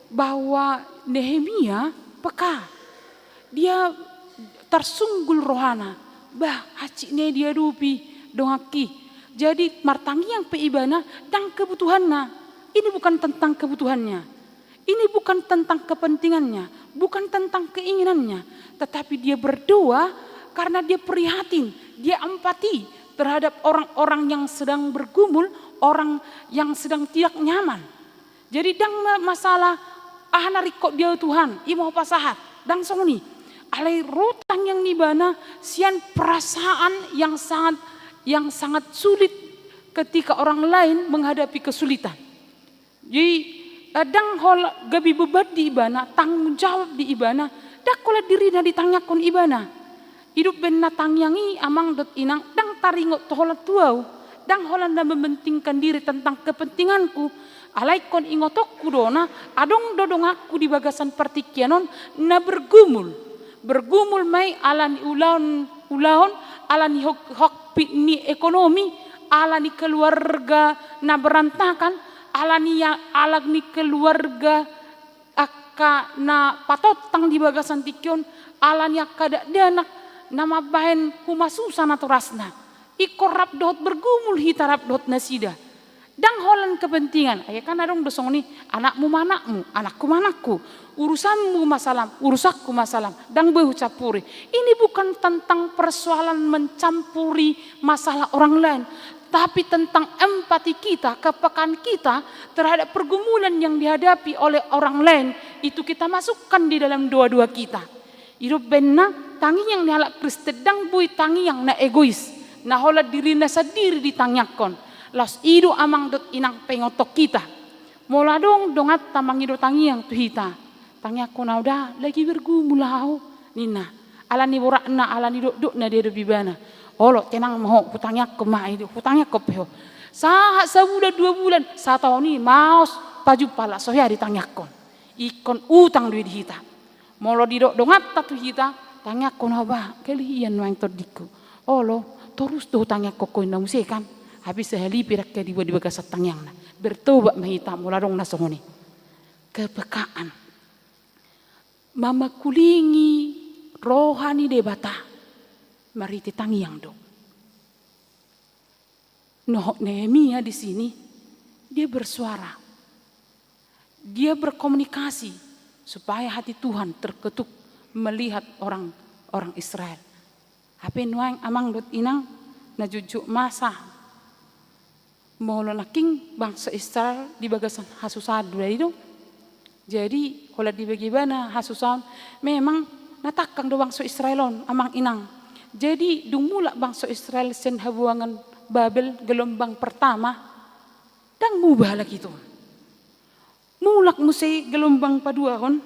bahwa Nehemia peka. Dia tarsunggul rohana. Bah, hansit na diadopi donganki. Jadi martangiang pe ibana ndang kebutuhanna. Ini bukan tentang kebutuhannya. Ini bukan tentang kepentingannya, bukan tentang keinginannya, tetapi dia berdoa karena dia prihatin, dia empati terhadap orang-orang yang sedang bergumul, orang yang sedang tidak nyaman. Jadi ndang ma-, masalah, "Ah, na ringkot dia Tuhan, i ma hupasahat." Ndang songon i. Alai ro tangiang ni ibana sian perasaan yang sangat, yang sangat sulit ketika orang lain menghadapi kesulitan. Jadi, eh, ndang holan gabe beban di ibana, tanggung jawab di ibana, ndang holan dirina ditangiangkon ibana. Idop baen na tangiang i amang dohot inang, ndang taringot holan tu ahu, ndang holan na mementingkan diri tentang kepentinganku, alai ingkon ingotonku do na, adong do donganku di bagasan partingkian on na bergumul. Bergumul ma i ala ni ulaon, ulaon, ala ni hok-, hokpit ni ekonomi, ala ni keluarga na berantakan, ala ni ya-, ala ni keluarga angka na patontang di bagasan tingki on, ala ni angka dakdanak na mambahen humasusa natorasna. Ingkon rap dohot bergumul hita rap dohot nasida. Ndang holan kepentingan, ai kan adong do songon i, anakmu ma anakmu, anakku ma anakku, urusanmu masalahmu, urusanku masalahku, ndang boi hucampuri. Ini bukan tentang persoalan mencampuri masalah orang lain, tapi tentang empati kita, kepekaan kita terhadap pergumulan yang dihadapi oleh orang lain, itu kita masukkan di dalam doa-doa kita. Idop baen na tangiang ni halak Kristen ndang boi tangiang na egois, na holan dirina sandiri ditangiangkon. Laos i do amang dohot inang paingothon hita. Molo adong donganta mangido tangiang tu hita, tangiangkon ahu da, lagi bergumul ahu, ninna. Ala ni boratna, ala ni dokdokna diadopi ibana. Olo, tenang ma ho, hutangiangkon ma, hutangiangkon pe ho. Sahat sabulan, dua bulan, sataon i, maos, pajumpa halak so hea ditangiangkon. Ingkon utang do i di hita. Molo didok donganta tu hita, tangiangkon ahu bah, gelleng hian nuaeng tondingku. Olo, torus do hutangiangkon ho, ninna muse kan. Habis sahali pe ndang hea diboan di bagasan tangiangna. Bertobat ma hita molo adong na songon i. Kepekaan. Mamakulingi roha ni Debata marhite tangiang do. Nah, Nehemia di sini, dia bersuara. Dia berkomunikasi supaya hati Tuhan terketuk melihat orang-orang Israel. Hape nuaeng amang dohot inang, na jotjot masa molo nangkin bangso Israel di bagasan hasusaan do i do. Jadi, holan dibege ibana hasusaan, memang na tangkang do bangso Israel on, amang inang. Jadi, dung mulak bangso Israel sian habuangan Babel gelombang pertama, ndang muba halak i tong. Mulak muse gelombang paduahon,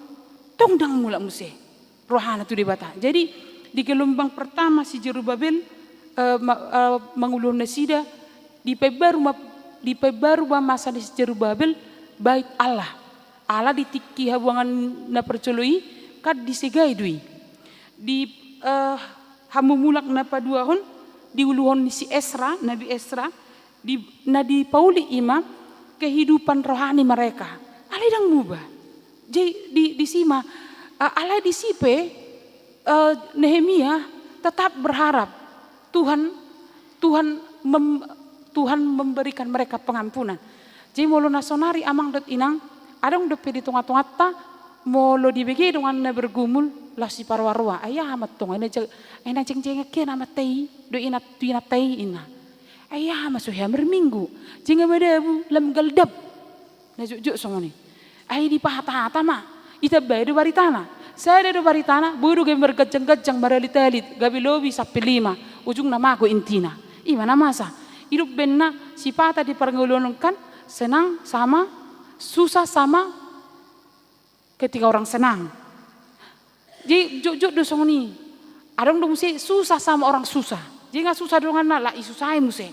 tong ndang mulak muse rohana tu Debata. Jadi, di gelombang pertama si Jerubabel, eh, ma-, eh, manguluhon nasida, dipaimbaru ma-, dipaimbaru ma masa ni si Jerubabel bait Allah. Ala di tingki habuangan na parjolo i, kan disegai do i. Di, eh, hamumulak na paduahon, diuluhon ni si Esra, Nabi Esra, di, na dipauli i ma kehidupan rohani mereka. Alai ndang muba. Jadi di, disi ma, eh, alai disi pe, eh, Nehemia tetap berharap Tuhan, Tuhan mem-, Tuhan memberikan mereka pengampunan. Jadi molo na sonari amang dohot inang, adong dope di tonga-tonganta, molo dibege donganna bergumul, laos siparoa-roa. Ai aha ma tong, ai na ja-, ai na jeng-jengan hian amanta i, dohot ina-, tu inanta i, ninna. Ai aha ma so hea marminggu, jeng madabu lam galdap. Na jotjot songon i. Ai dipahatahata ma, ditambai do baritana. Sada do baritana, boi do gabe marganjang-ganjang, maralitalit, gabe lobi sampe lima, ujungna mago intina. I ma na masa. Ido umbahen na sipata di parngoluon kan, senang sama, susah sama, ketika orang senang. Jadi jotjot do songon i. Adong do muse susah sama orang susah. Jadi nga susah donganna, la isusai muse.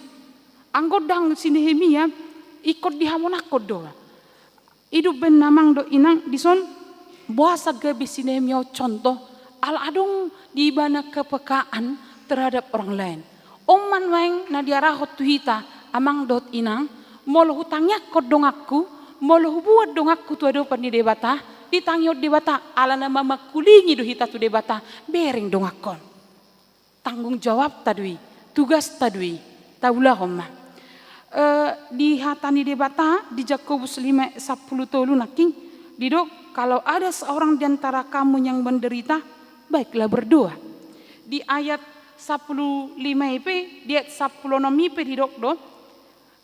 Anggo ndang si Nehemia, ingkon dihamonangkon do. Ido umbahen na amang dohot inang dison, boasa gabe si Nehemia on contoh, ala adong di ibana kepekaan terhadap orang lain. On ma nuaeng na diarahon tu hita, amang dohot inang, molo hutangiangkon donganku, molo huboan donganku tu adopan ni Debata, ditangihon Debata, ala na mamangkulingi do hita tu Debata, bereng donganhon. Tanggung jawabta do i, tugasta do i, taulahon ma. Eh, di hata ni Debata, di Jakobus lima sampulu tolu nangkin, didok, "Kalau ada seorang di antara kamu yang menderita, baiklah berdoa." Di ayat sampulu lima i pe, di ayat sampulu onom i pe didok do,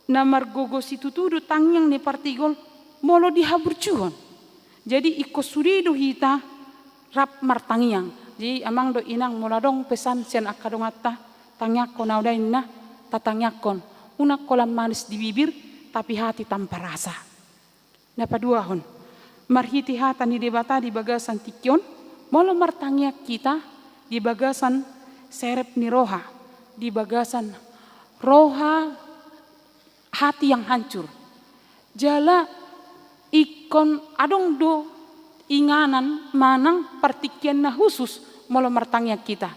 na margogo situtu do tangiang ni partigol molo dihaburjuhon. Jadi ingkon sude do hita rap martangiang. Jadi amang dohot inang, molo adong pesan sian angka donganta, tangiangkon au da inna, tatangiangkon. Unang holan manis di bibir, tapi hati tanpa rasa. Na paduahon, marhite hata ni Debata di bagasan tingki on, molo martangiang hita di bagasan serep ni roha, di bagasan roha, hati yang hancur. Jala ingkon adong do inganan manang partingkian na khusus molo martangiang hita.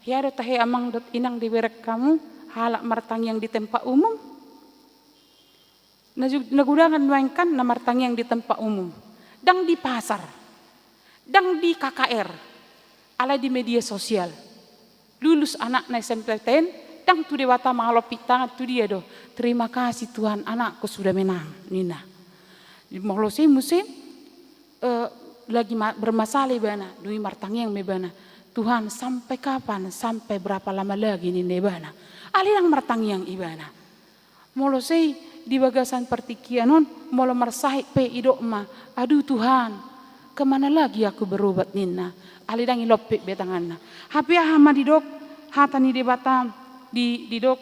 Hea do tahe amang dohot inang dibereng hamu halak martangiang di tempat umum? Na ju-, na godang nuaeng kan na martangiang di tempat umum. Ndang di pasar. Ndang di K K R. Alai di media sosial. Lulus anakna S M P T N, ndang tu Debata mangalompit tangan, tu dia do. "Terima kasih Tuhan, anakku sudah menang," ninna. Molo sai muse, eh, lagi ma-, bermasalah ibana, dung i martangiang ma ibana. "Tuhan, sampai kapan, sampai berapa lama lagi?" ninna ibana. Alai ndang martangiang ibana. Molo sai di bagasan partingkian on, molo marsahit pe idok ma, "Aduh Tuhan, kemana lagi aku berobat?" ninna. Alai ndang ilompit be tanganna. Hape aha ma didok hata ni Debata di, didok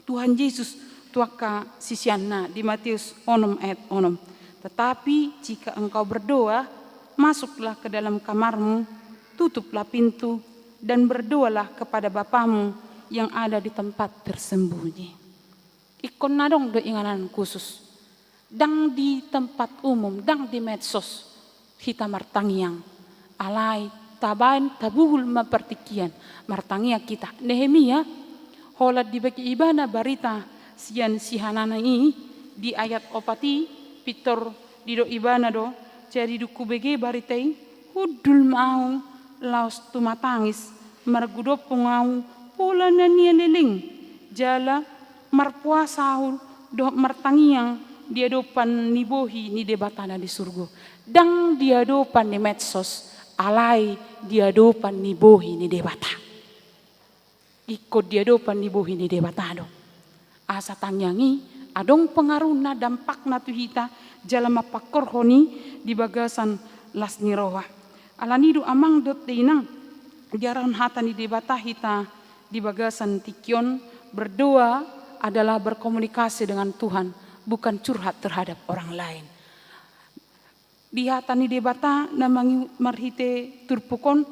Tuhan Jesus tu angka siseanna di Matius onom ayat onom. "Tetapi jika engkau berdoa, masuklah ke dalam kamarmu, tutuplah pintu, dan berdoalah kepada Bapamu yang ada di tempat tersembunyi." Ingkon adong do inganan khusus. Ndang di tempat umum, ndang di medsos hita martangiang. Alai tabaen, tabuhul ma partingkian, martangiang hita. Nehemia, holan dibege ibana barita sian si Hanana i, di ayat opat i, pintor didok ibana do, "Jadi dung hubege barita i, hundul ma ahu laos tumatangis, margudompung ahu pola na nian leleng, jala marpuasa ahu dohot martangiang di adopan ni bohi ni Debata na di surgo." Ndang di adopan ni medsos, alai di adopan ni bohi ni Debata. Ingkon di adopan ni bohi ni Debata do. Asa tangiang i adong pengaruhna, dampakna tu hita, jala mampangkorhon i di bagasan las ni roha. Alani do amang dohot inang, diarahon hata ni Debata hita di bagasan tingki on, berdoa adalah berkomunikasi dengan Tuhan, bukan curhat terhadap orang lain. Di hata ni Debata na mangi-, marhite turpuk on,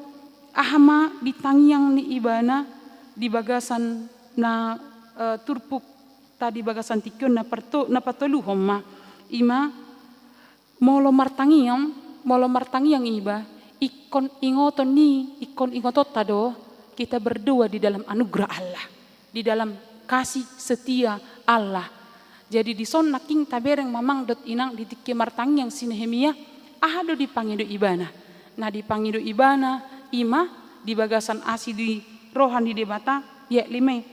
aha ma di tangiang ni ibana di bagasan na, eh, turpukta di bagasan tingki on na parto-, na patoluhon ma, i ma, molo martangiang, molo martangiang iba, ingkon ingoton ni, ingkon ingotonta do, kita berdoa di dalam anugerah Allah, di dalam kasih setia Allah. Jadi dison nangkin tabereng ma amang dohot inang di tingki martangiang si Nehemia, aha do dipangido ibana? Na dipangido ibana i ma di bagasan asi di roha ni Debata, di ayat lima i.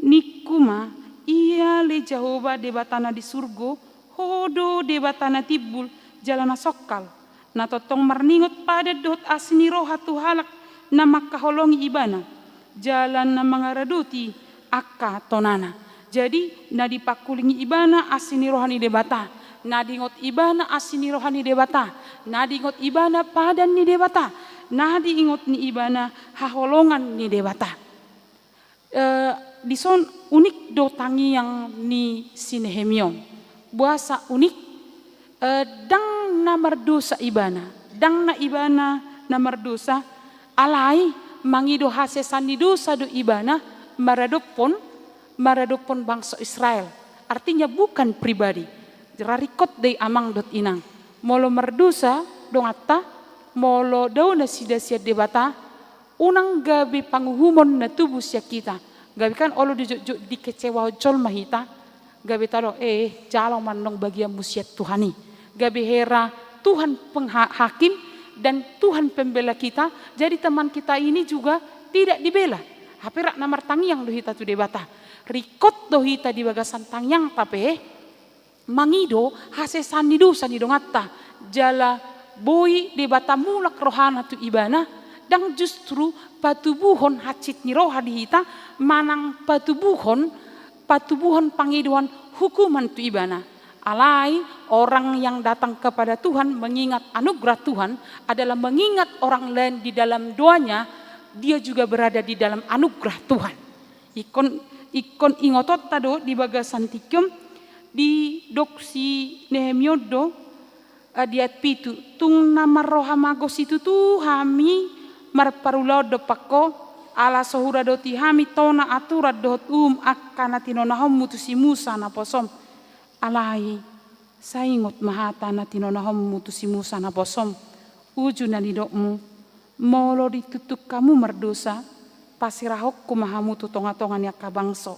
Ningku ma, "Ia ale Jahowa Debata na di surgo, Ho do Debata na timbul jala na songkal, na tongtong marningot padan dohot asi ni roha tu halak na mangkaholongi Ibana, jala na mangaradoti angka tonana." Jadi, na dipangkulingi ibana asi ni roha ni Debata, na diingot ibana asi ni roha ni Debata, na diingot ibana padan ni Debata, na diingot ni ibana haholongan ni Debata. Eh, dison unik do tangiang ni si Nehemia on. Boasa unik? Eh, ndang na mardosa ibana, ndang na ibana na mardosa, alai mangido hasesaan ni dosa do ibana maradophon, maradophon bangso Israel. Artinya bukan pribadi. Ra ringkot do i amang dohot inang. Molo mardosa donganta, molo dao nasida sian Debata, unang gabe panguhumon na tubu sian hita. Gabe kan olo dijotjot dikecewahon jolma hita. Gabe tadok, eh, jalo ma annon bagianmu sian Tuhan i. Gabe hera Tuhan pengha-, hakim dan Tuhan pembela kita, jadi teman kita ini juga tidak dibela. Hape rap na martangiang do hita tu Debata. Ringkot do hita di bagasan tangiangta pe mangido hasesaan ni dosa ni donganta, jala boi Debata mulak rohana tu ibana, ndang justru patubuhon hansit ni roha di hita, manang patubuhon, patubuhon pangidoan hukuman tu ibana. Alai, orang yang datang kepada Tuhan mengingat anugerah Tuhan adalah mengingat orang lain di dalam doanya, dia juga berada di dalam anugerah Tuhan. Ingkon, ingkon ingotonta do di bagasan tingki on, didok si Nehemia on do, eh, di ayat pitu, tung na marroha mago situtu hami marparulaon dompak ho, ala so huradoti hami tona aturan dohot uhum angka na tinonahonmu tu si Musa naposom. Alai, sai ingot ma hata na tinonahonmu tu si Musa naposom, uju na nidokmu, molo ditungtungkon hamu mardosa, paserahonku ma hamu tu tongatonga ni angka bangso.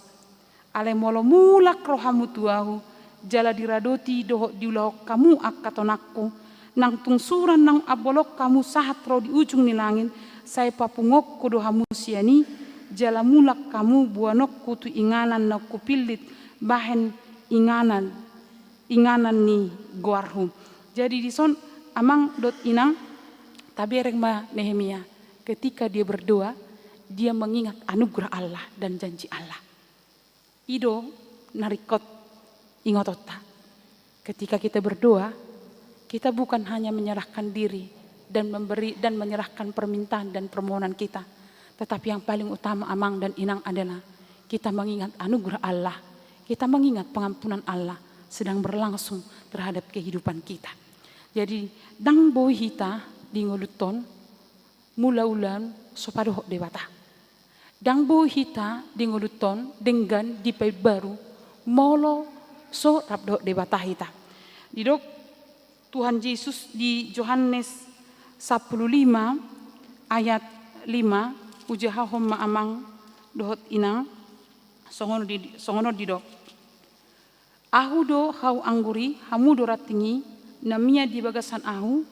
Alai molo mulak rohamu tu ahu, jala diradoti dohot diulahon hamu angka tonangku, nang tung sura naung ambolhon hamu sahat ro di ujung ni langit, sai papunguonku do hamu sian i, jala mulak hamu boanonku tu inganan naung hupillit bahen inganan, inganan ni goarhu. Jadi dison amang dohot inang, tabereng ma Nehemia, ketika dia berdoa, dia mengingat anugerah Allah dan janji Allah. I do na ringkot ingotonta. Ketika kita berdoa, kita bukan hanya menyerahkan diri dan memberi dan menyerahkan permintaan dan permohonan kita. Tetapi yang paling utama amang dan inang adalah kita mengingat anugerah Allah, kita mengingat pengampunan Allah sedang berlangsung terhadap kehidupan kita. Jadi, ndang boi hita di ngolunta on mula ulaon so padohot Debata. Ndang boi hita di ngolunta on denggan dipaimbaru molo so rap dohot Debata hita. Didok Tuhan Jesus di Johannes sampulu lima ayat lima, hujahahon ma amang dohot inang, songon di, songon on didok. Ahu do hau anggur i, hamu do ranting i, na mian di bagasan ahu,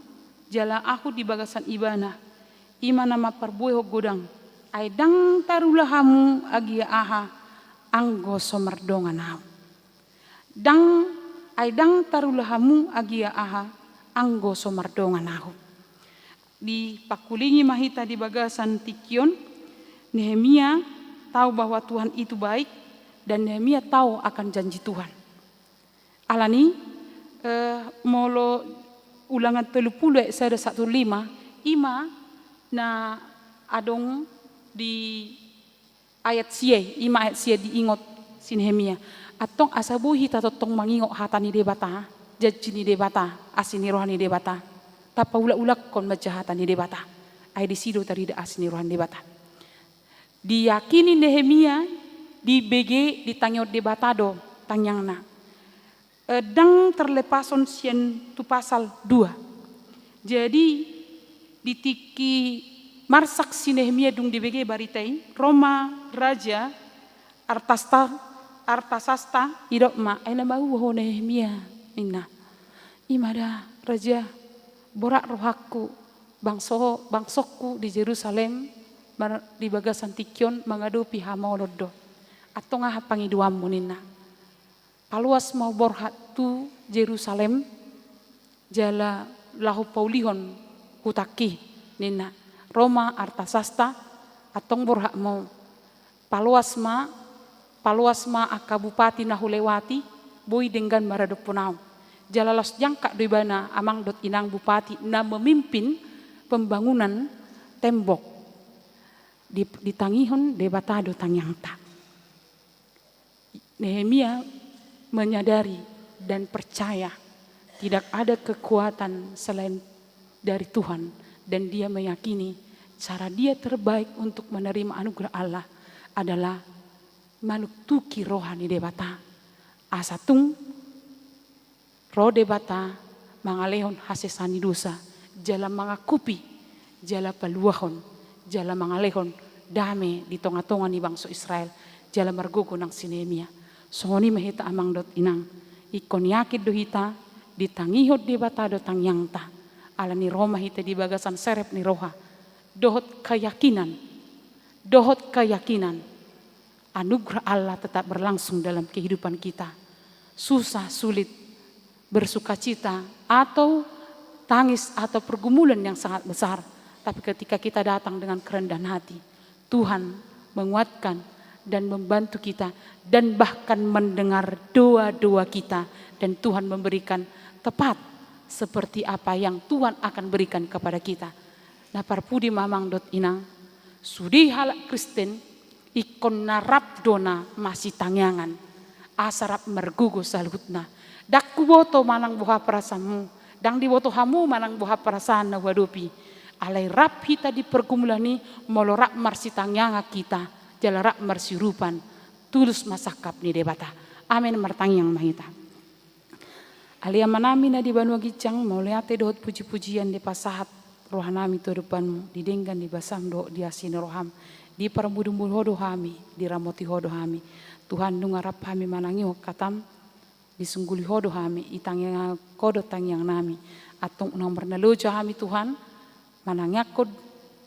jala ahu di bagasan ibana, i ma na mamparbuehon godang, ai ndang tarula hamu agia aha, anggo so mardongan ahu. Ndang, ai ndang tarula hamu agia aha, anggo so mardongan ahu. Dipangkulingi ma hita di bagasan tingki on, Nehemia tahu bahwa Tuhan itu baik, dan Nehemia tahu akan janji Tuhan. Alani, eh, molo Ulangan tolu pulu ayat sada sahat tu lima, i ma na adong di ayat sia i, i ma ayat sia diingot si Nehemia. Antong asa boi hita tongtong mangingot hata ni Debata, janji ni Debata, asi ni roha ni Debata. Tapaulakulakhon ma hata ni Debata. Ai disi do tarida asi ni roha ni Debata. Diyakini Nehemia, dibege, ditangihon Debata do tangiangna. Eh, ndang terlepashon sian tu pasal dua. Jadi, di tingki marsak si Nehemia dung dibege barita i, ro ma raja Artasta-, Artasasta, didok ma, ai na maua ho Nehemia, ninna. I ma da, raja, borat rohangku, bangso-, bangsongku di Jerusalem, mar-, di bagasan tingki on mangadopi hamaolon do. Antong aha pangidoanmu, ninna. Paloas ma borhat tu Jerusalem, jala laho paulihon hutangki, ninna. Ro ma Artasasta, antong borhat ma, paloas ma Paloas ma angka bupati na hulewati, boi denggan maradophon ahu. Jala laos diangkat do ibana amang dohot inang bupati na memimpin pembangunan tembok. Di, ditangihon Debata do tangiangta. Nehemia menyadari dan percaya tidak ada kekuatan selain dari Tuhan, dan dia meyakini cara dia terbaik untuk menerima anugerah Allah adalah manuktuki roha ni Debata. Asa tung ro Debata mangalehon hasesaan ni dosa, jala mangakupi, jala paluahon, jala mangalehon dame di tonga-tonga ni bangso Israel, jala margogo nang si Nehemia. Songon i ma hita amang dohot inang, ingkon yakin do hita ditangihon Debata do tangiangta, ala ni ro ma hita di bagasan serep ni roha, dohot keyakinan, dohot keyakinan. Anugerah Allah tetap berlangsung dalam kehidupan kita. Susah, sulit, bersukacita, atau tangis, atau pergumulan yang sangat besar. Tapi ketika kita datang dengan kerendahan hati, Tuhan menguatkan dan membantu kita, dan bahkan mendengar doa-doa kita, dan Tuhan memberikan tepat seperti apa yang Tuhan akan berikan kepada kita. Na parpudi ma amang dohot inang, sude halak Kristen, ingkon na rap do na masitangiangan, asa rap margogo saluhutna. Ndang huboto manang boha perasaanmu, ndang diboto hamu manang boha perasaan na huadopi. Alai rap hita di pergumulan i, molo rap marsitangiangan hita, jala rap marsiurupan, tulus ma sangkap ni Debata. Amen, martangiang ma hita. Ale Amanami na di banua ginjang, mauliate dohot puji-pujian dipasahat rohanami tu adopanmu, di denggan ni basam dohot di asi ni roham, diparmudu-mudu ho do hami, diramoti ho do hami. Tuhan, nunga rap hami manangihon hatam, disungguli ho do hami, itangiang ho do tangiangnami. Antong unang marnaloja hami Tuhan, manangiangkon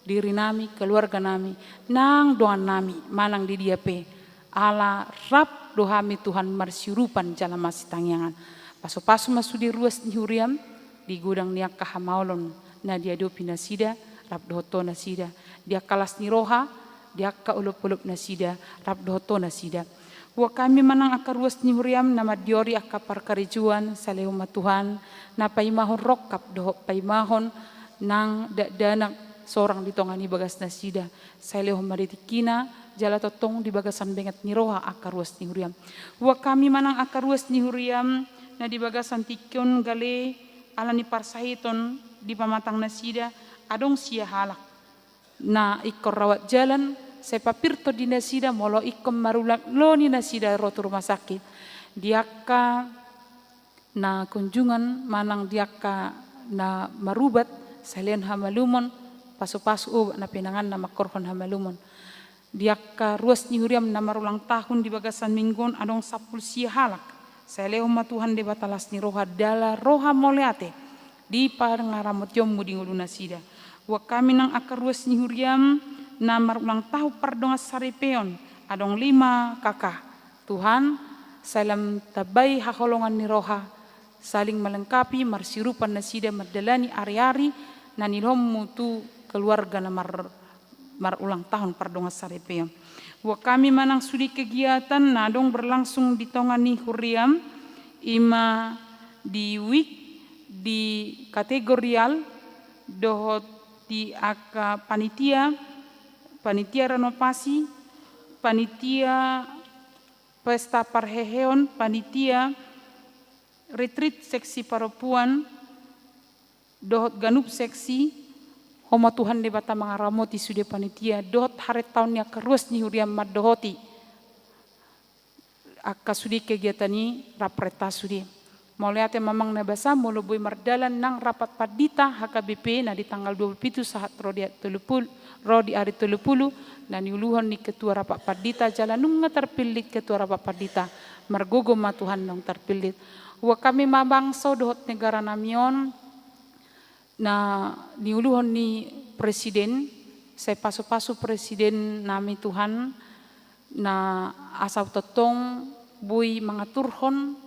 dirinami, keluarganami, nang dongannami, manang di dia pe, ala rap do hami Tuhan marsiurupan jala masitangiangan. Pasu-pasu ma sude ruas ni huriam, di godang ni angka hamaolon na diadopi nasida, rap dohot ho nasida, di angka las ni roha, di angka olop-olop nasida, rap dohot ho nasida. Huakhon hami ma nang angka ruas ni huriam na mandiori angka parkarejoan, sai lehon ma Tuhan, na paimahon rongkap dohot paimahon nang dakdanak sorang di tonga ni bagas nasida, sai lehon ma di tingkina, jala tongtong di bagasan benget ni roha angka ruas ni huriam. Huakhon hami ma nang angka ruas ni huriam, na di bagasan tingki on gale, ala ni parsahiton di pamatang nasida, adong sia halak na ingkon rawat jalan, sai papir tondi nasida molo ingkon marulang lobi nasida ro tu rumah sakit. Di angka na kunjungan manang di angka na marubat, sai lehon hamalumon, pasu-pasu obat na pinanganna mangkorhon hamalumon. Di angka ruas ni huriam na marulang tahun di bagasan minggu on adong sampulu sia halak. Sai lehon ma Tuhan Debata las ni roha jala roha mauliate di pangaramotionmu di ngolu nasida. Huakhon hami nang angka ruas ni huriam na marulang tahun pardongansaripeon, adong lima K K. Tuhan, sai lam tambai haholongan ni roha, saling melengkapi, marsiurupan nasida mandalani ari-ari na nilehonmu tu keluarga na mar-, marulang tahun pardongansaripeon. Huakhon hami ma nang sude kegiatan na adong berlangsung di tonga ni huriam, i ma di wijk, di kategorial, dohot di angka panitia, panitia renovasi, panitia pesta parheheon, panitia retreat seksi parompuan, dohot ganup seksi. Ho ma Tuhan Debata mangaramoti sude panitia, dohot harentaon ni angka ruas ni huriam mandohoti angka sude kegiatan i rap renta sude. Mauliate ma amang na basa molo boi mardalan nang rapat pandita H K B P na di tanggal dua puluh pitu sahat ro di tolu pulu, ro di ari tolu pulu, na niuluhon ni ketua rapat pandita jala nunga tarpillit ketua rapat pandita. Margogo ma Tuhan naung tarpillit. Huakhon hami ma bangso dohot negara nami on, na niuluhon ni presiden, sai pasu-pasu presiden nami Tuhan, na asa tongtong boi mangaturhon,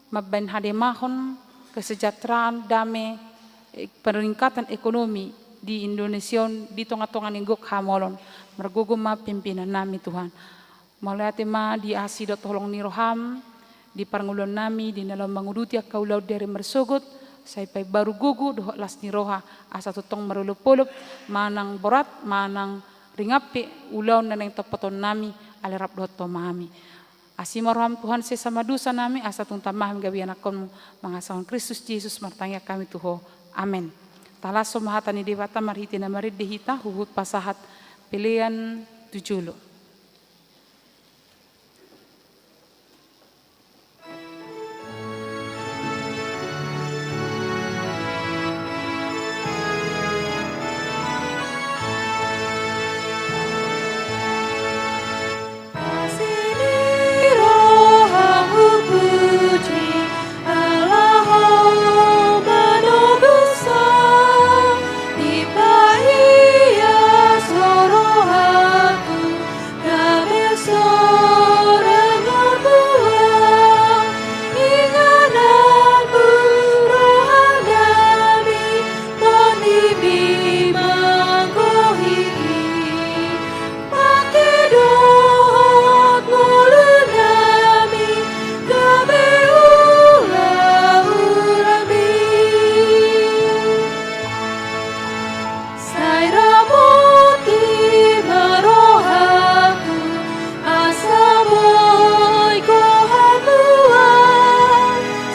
mambahen hademahon, kesejahteraan, dame, eh, peningkatan ekonomi di Indonesia on di tonga-tonga ni gok hamaolon. Margogo ma pimpinan nami Tuhan. Mauliate ma di asi dohot holong ni roham, di parngoluonnami, di na laho manguduti angka ulaon di ari marsogot, sai paimbaru gogo dohot las ni roha, asa tongtong marolopolop, manang borat, manang ringan pe ulaon na naeng tompotonami, alai rap dohot Ho ma hami. Asi ma roham Tuhan, sesa ma dosanami, asa tung tama hami gabe ianakhonmu, mangasahon Kristus Jesus martangiang hami tu Ho. Amen. Talashon ma hata ni Debata marhite na marende hita, huhut pasahat pelean tu jolo. Sai ramoti ma rohaku, asa boi Ho hamuan,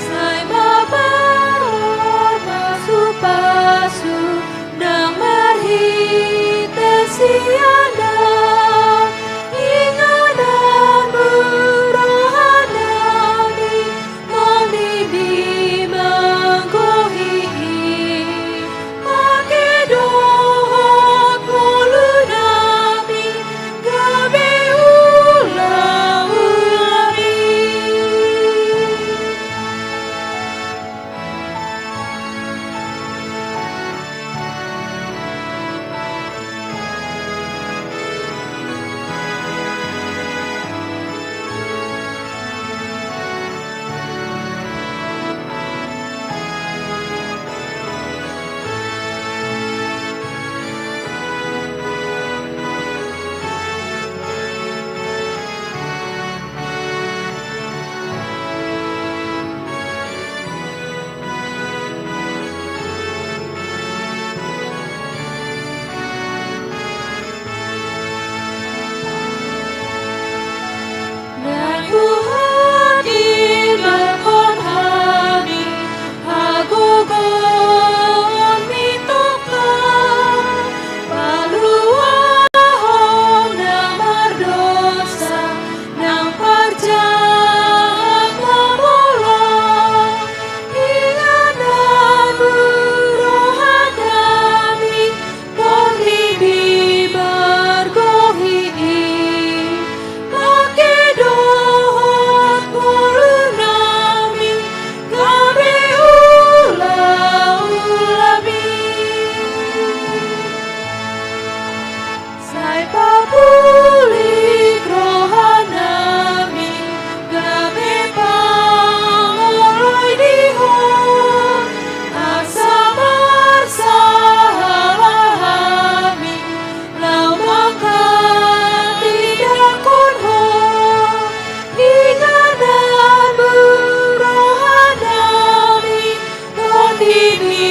sai mapaor pasupasu nang marhite sian Ho, inganan rohanami, tondimi manggohi i, pake dohot ngolunami, gabe ulaulami. Nang parjahat na bolon, inganan rohanami, tondimi manggohi i, pake dohot ngolunami, gabe ulaulami. Sai papulik rohanami, gabe pangoloi di Ho, asa marsahala hami, laho manghatindanghon Ho, inganan rohanami, tondimi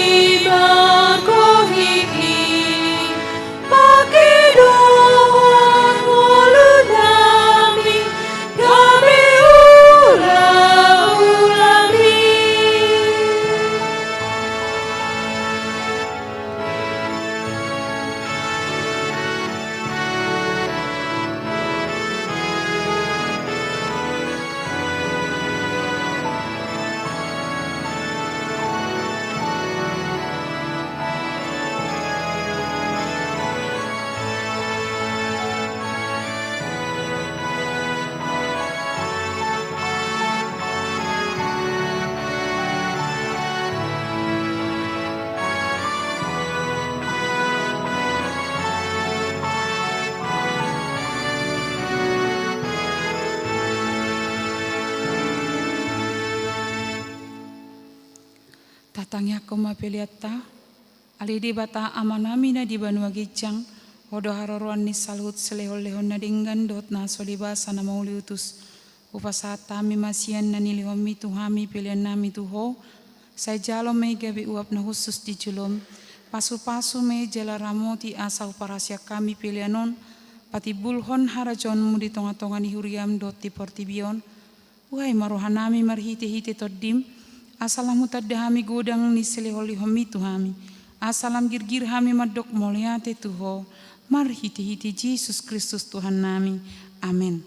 manggohi i, pake dohot ngolunami, gabe ulaulami. Tatangianghon ma peleanta. Ale Debata Amanami na di banua ginjang, Ho do haroroan ni saluhut silehon-lehon na denggan dohot na so dibasa na mauliutus. Hupasahat hami ma sian na nilehonmi tu hami peleannami tu Ho. Sai jalo ma i gabe uap na hushus di jolom. Pasu-pasu ma i jala ramoti asa huparasiak hami pelean on patimbulhon harajaonmu di tonga-tonga ni huriam dohot di portibi on. Buhai ma rohanami marhite-hite Tondim, asa lam hutanda hami godang ni silehon-lehonmi tu hami, asa lam girgir hami mandok mauliate tu Ho, marhite-hite Jesus Kristus Tuhannami. Amen.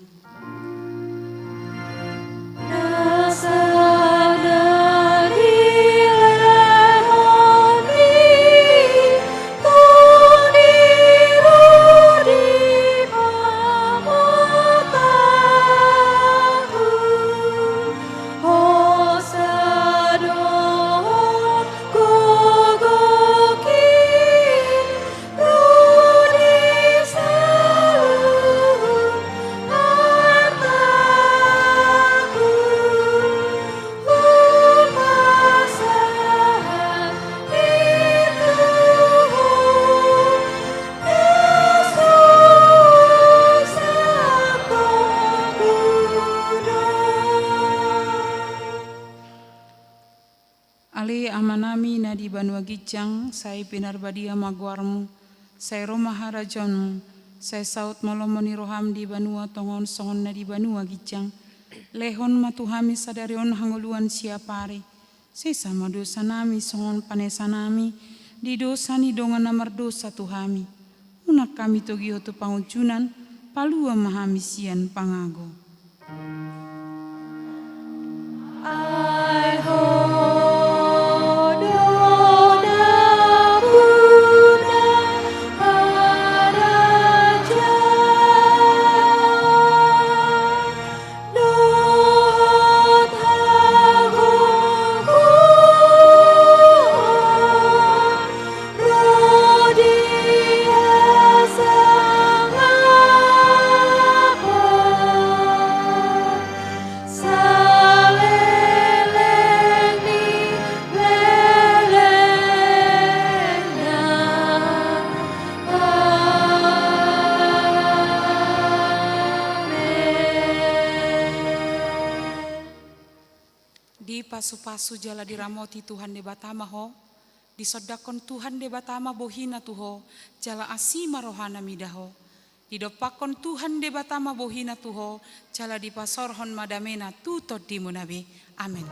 Ale Amanami na di banua ginjang, sai pinarbadia ma goarmu, sai ro ma harajaonmu, sai saut ma lomo ni roham di banua tonga on songon na di banua ginjang. Lehon ma tu hami sadari on hangoluan siapari, sesa ma dosanami songon panesanami di dosa ni dongan na mardosa tu hami. Unang hami togihon tu pangunjunan, palua ma hami sian pangago. Ai Ho do dapotan harajaon dohot hagogoon ro di hasangapon saleleng ni lelengna. Amen. Dipasu-pasu jala diramoti Tuhan Debata ma ho, disondangkon Tuhan Debata ma bohina tu ho, jala asi ma rohana mida ho. Didompakkon Tuhan Debata ma bohina tu ho, jala dipasaorhon ma damena tu tondimuna be. Amen.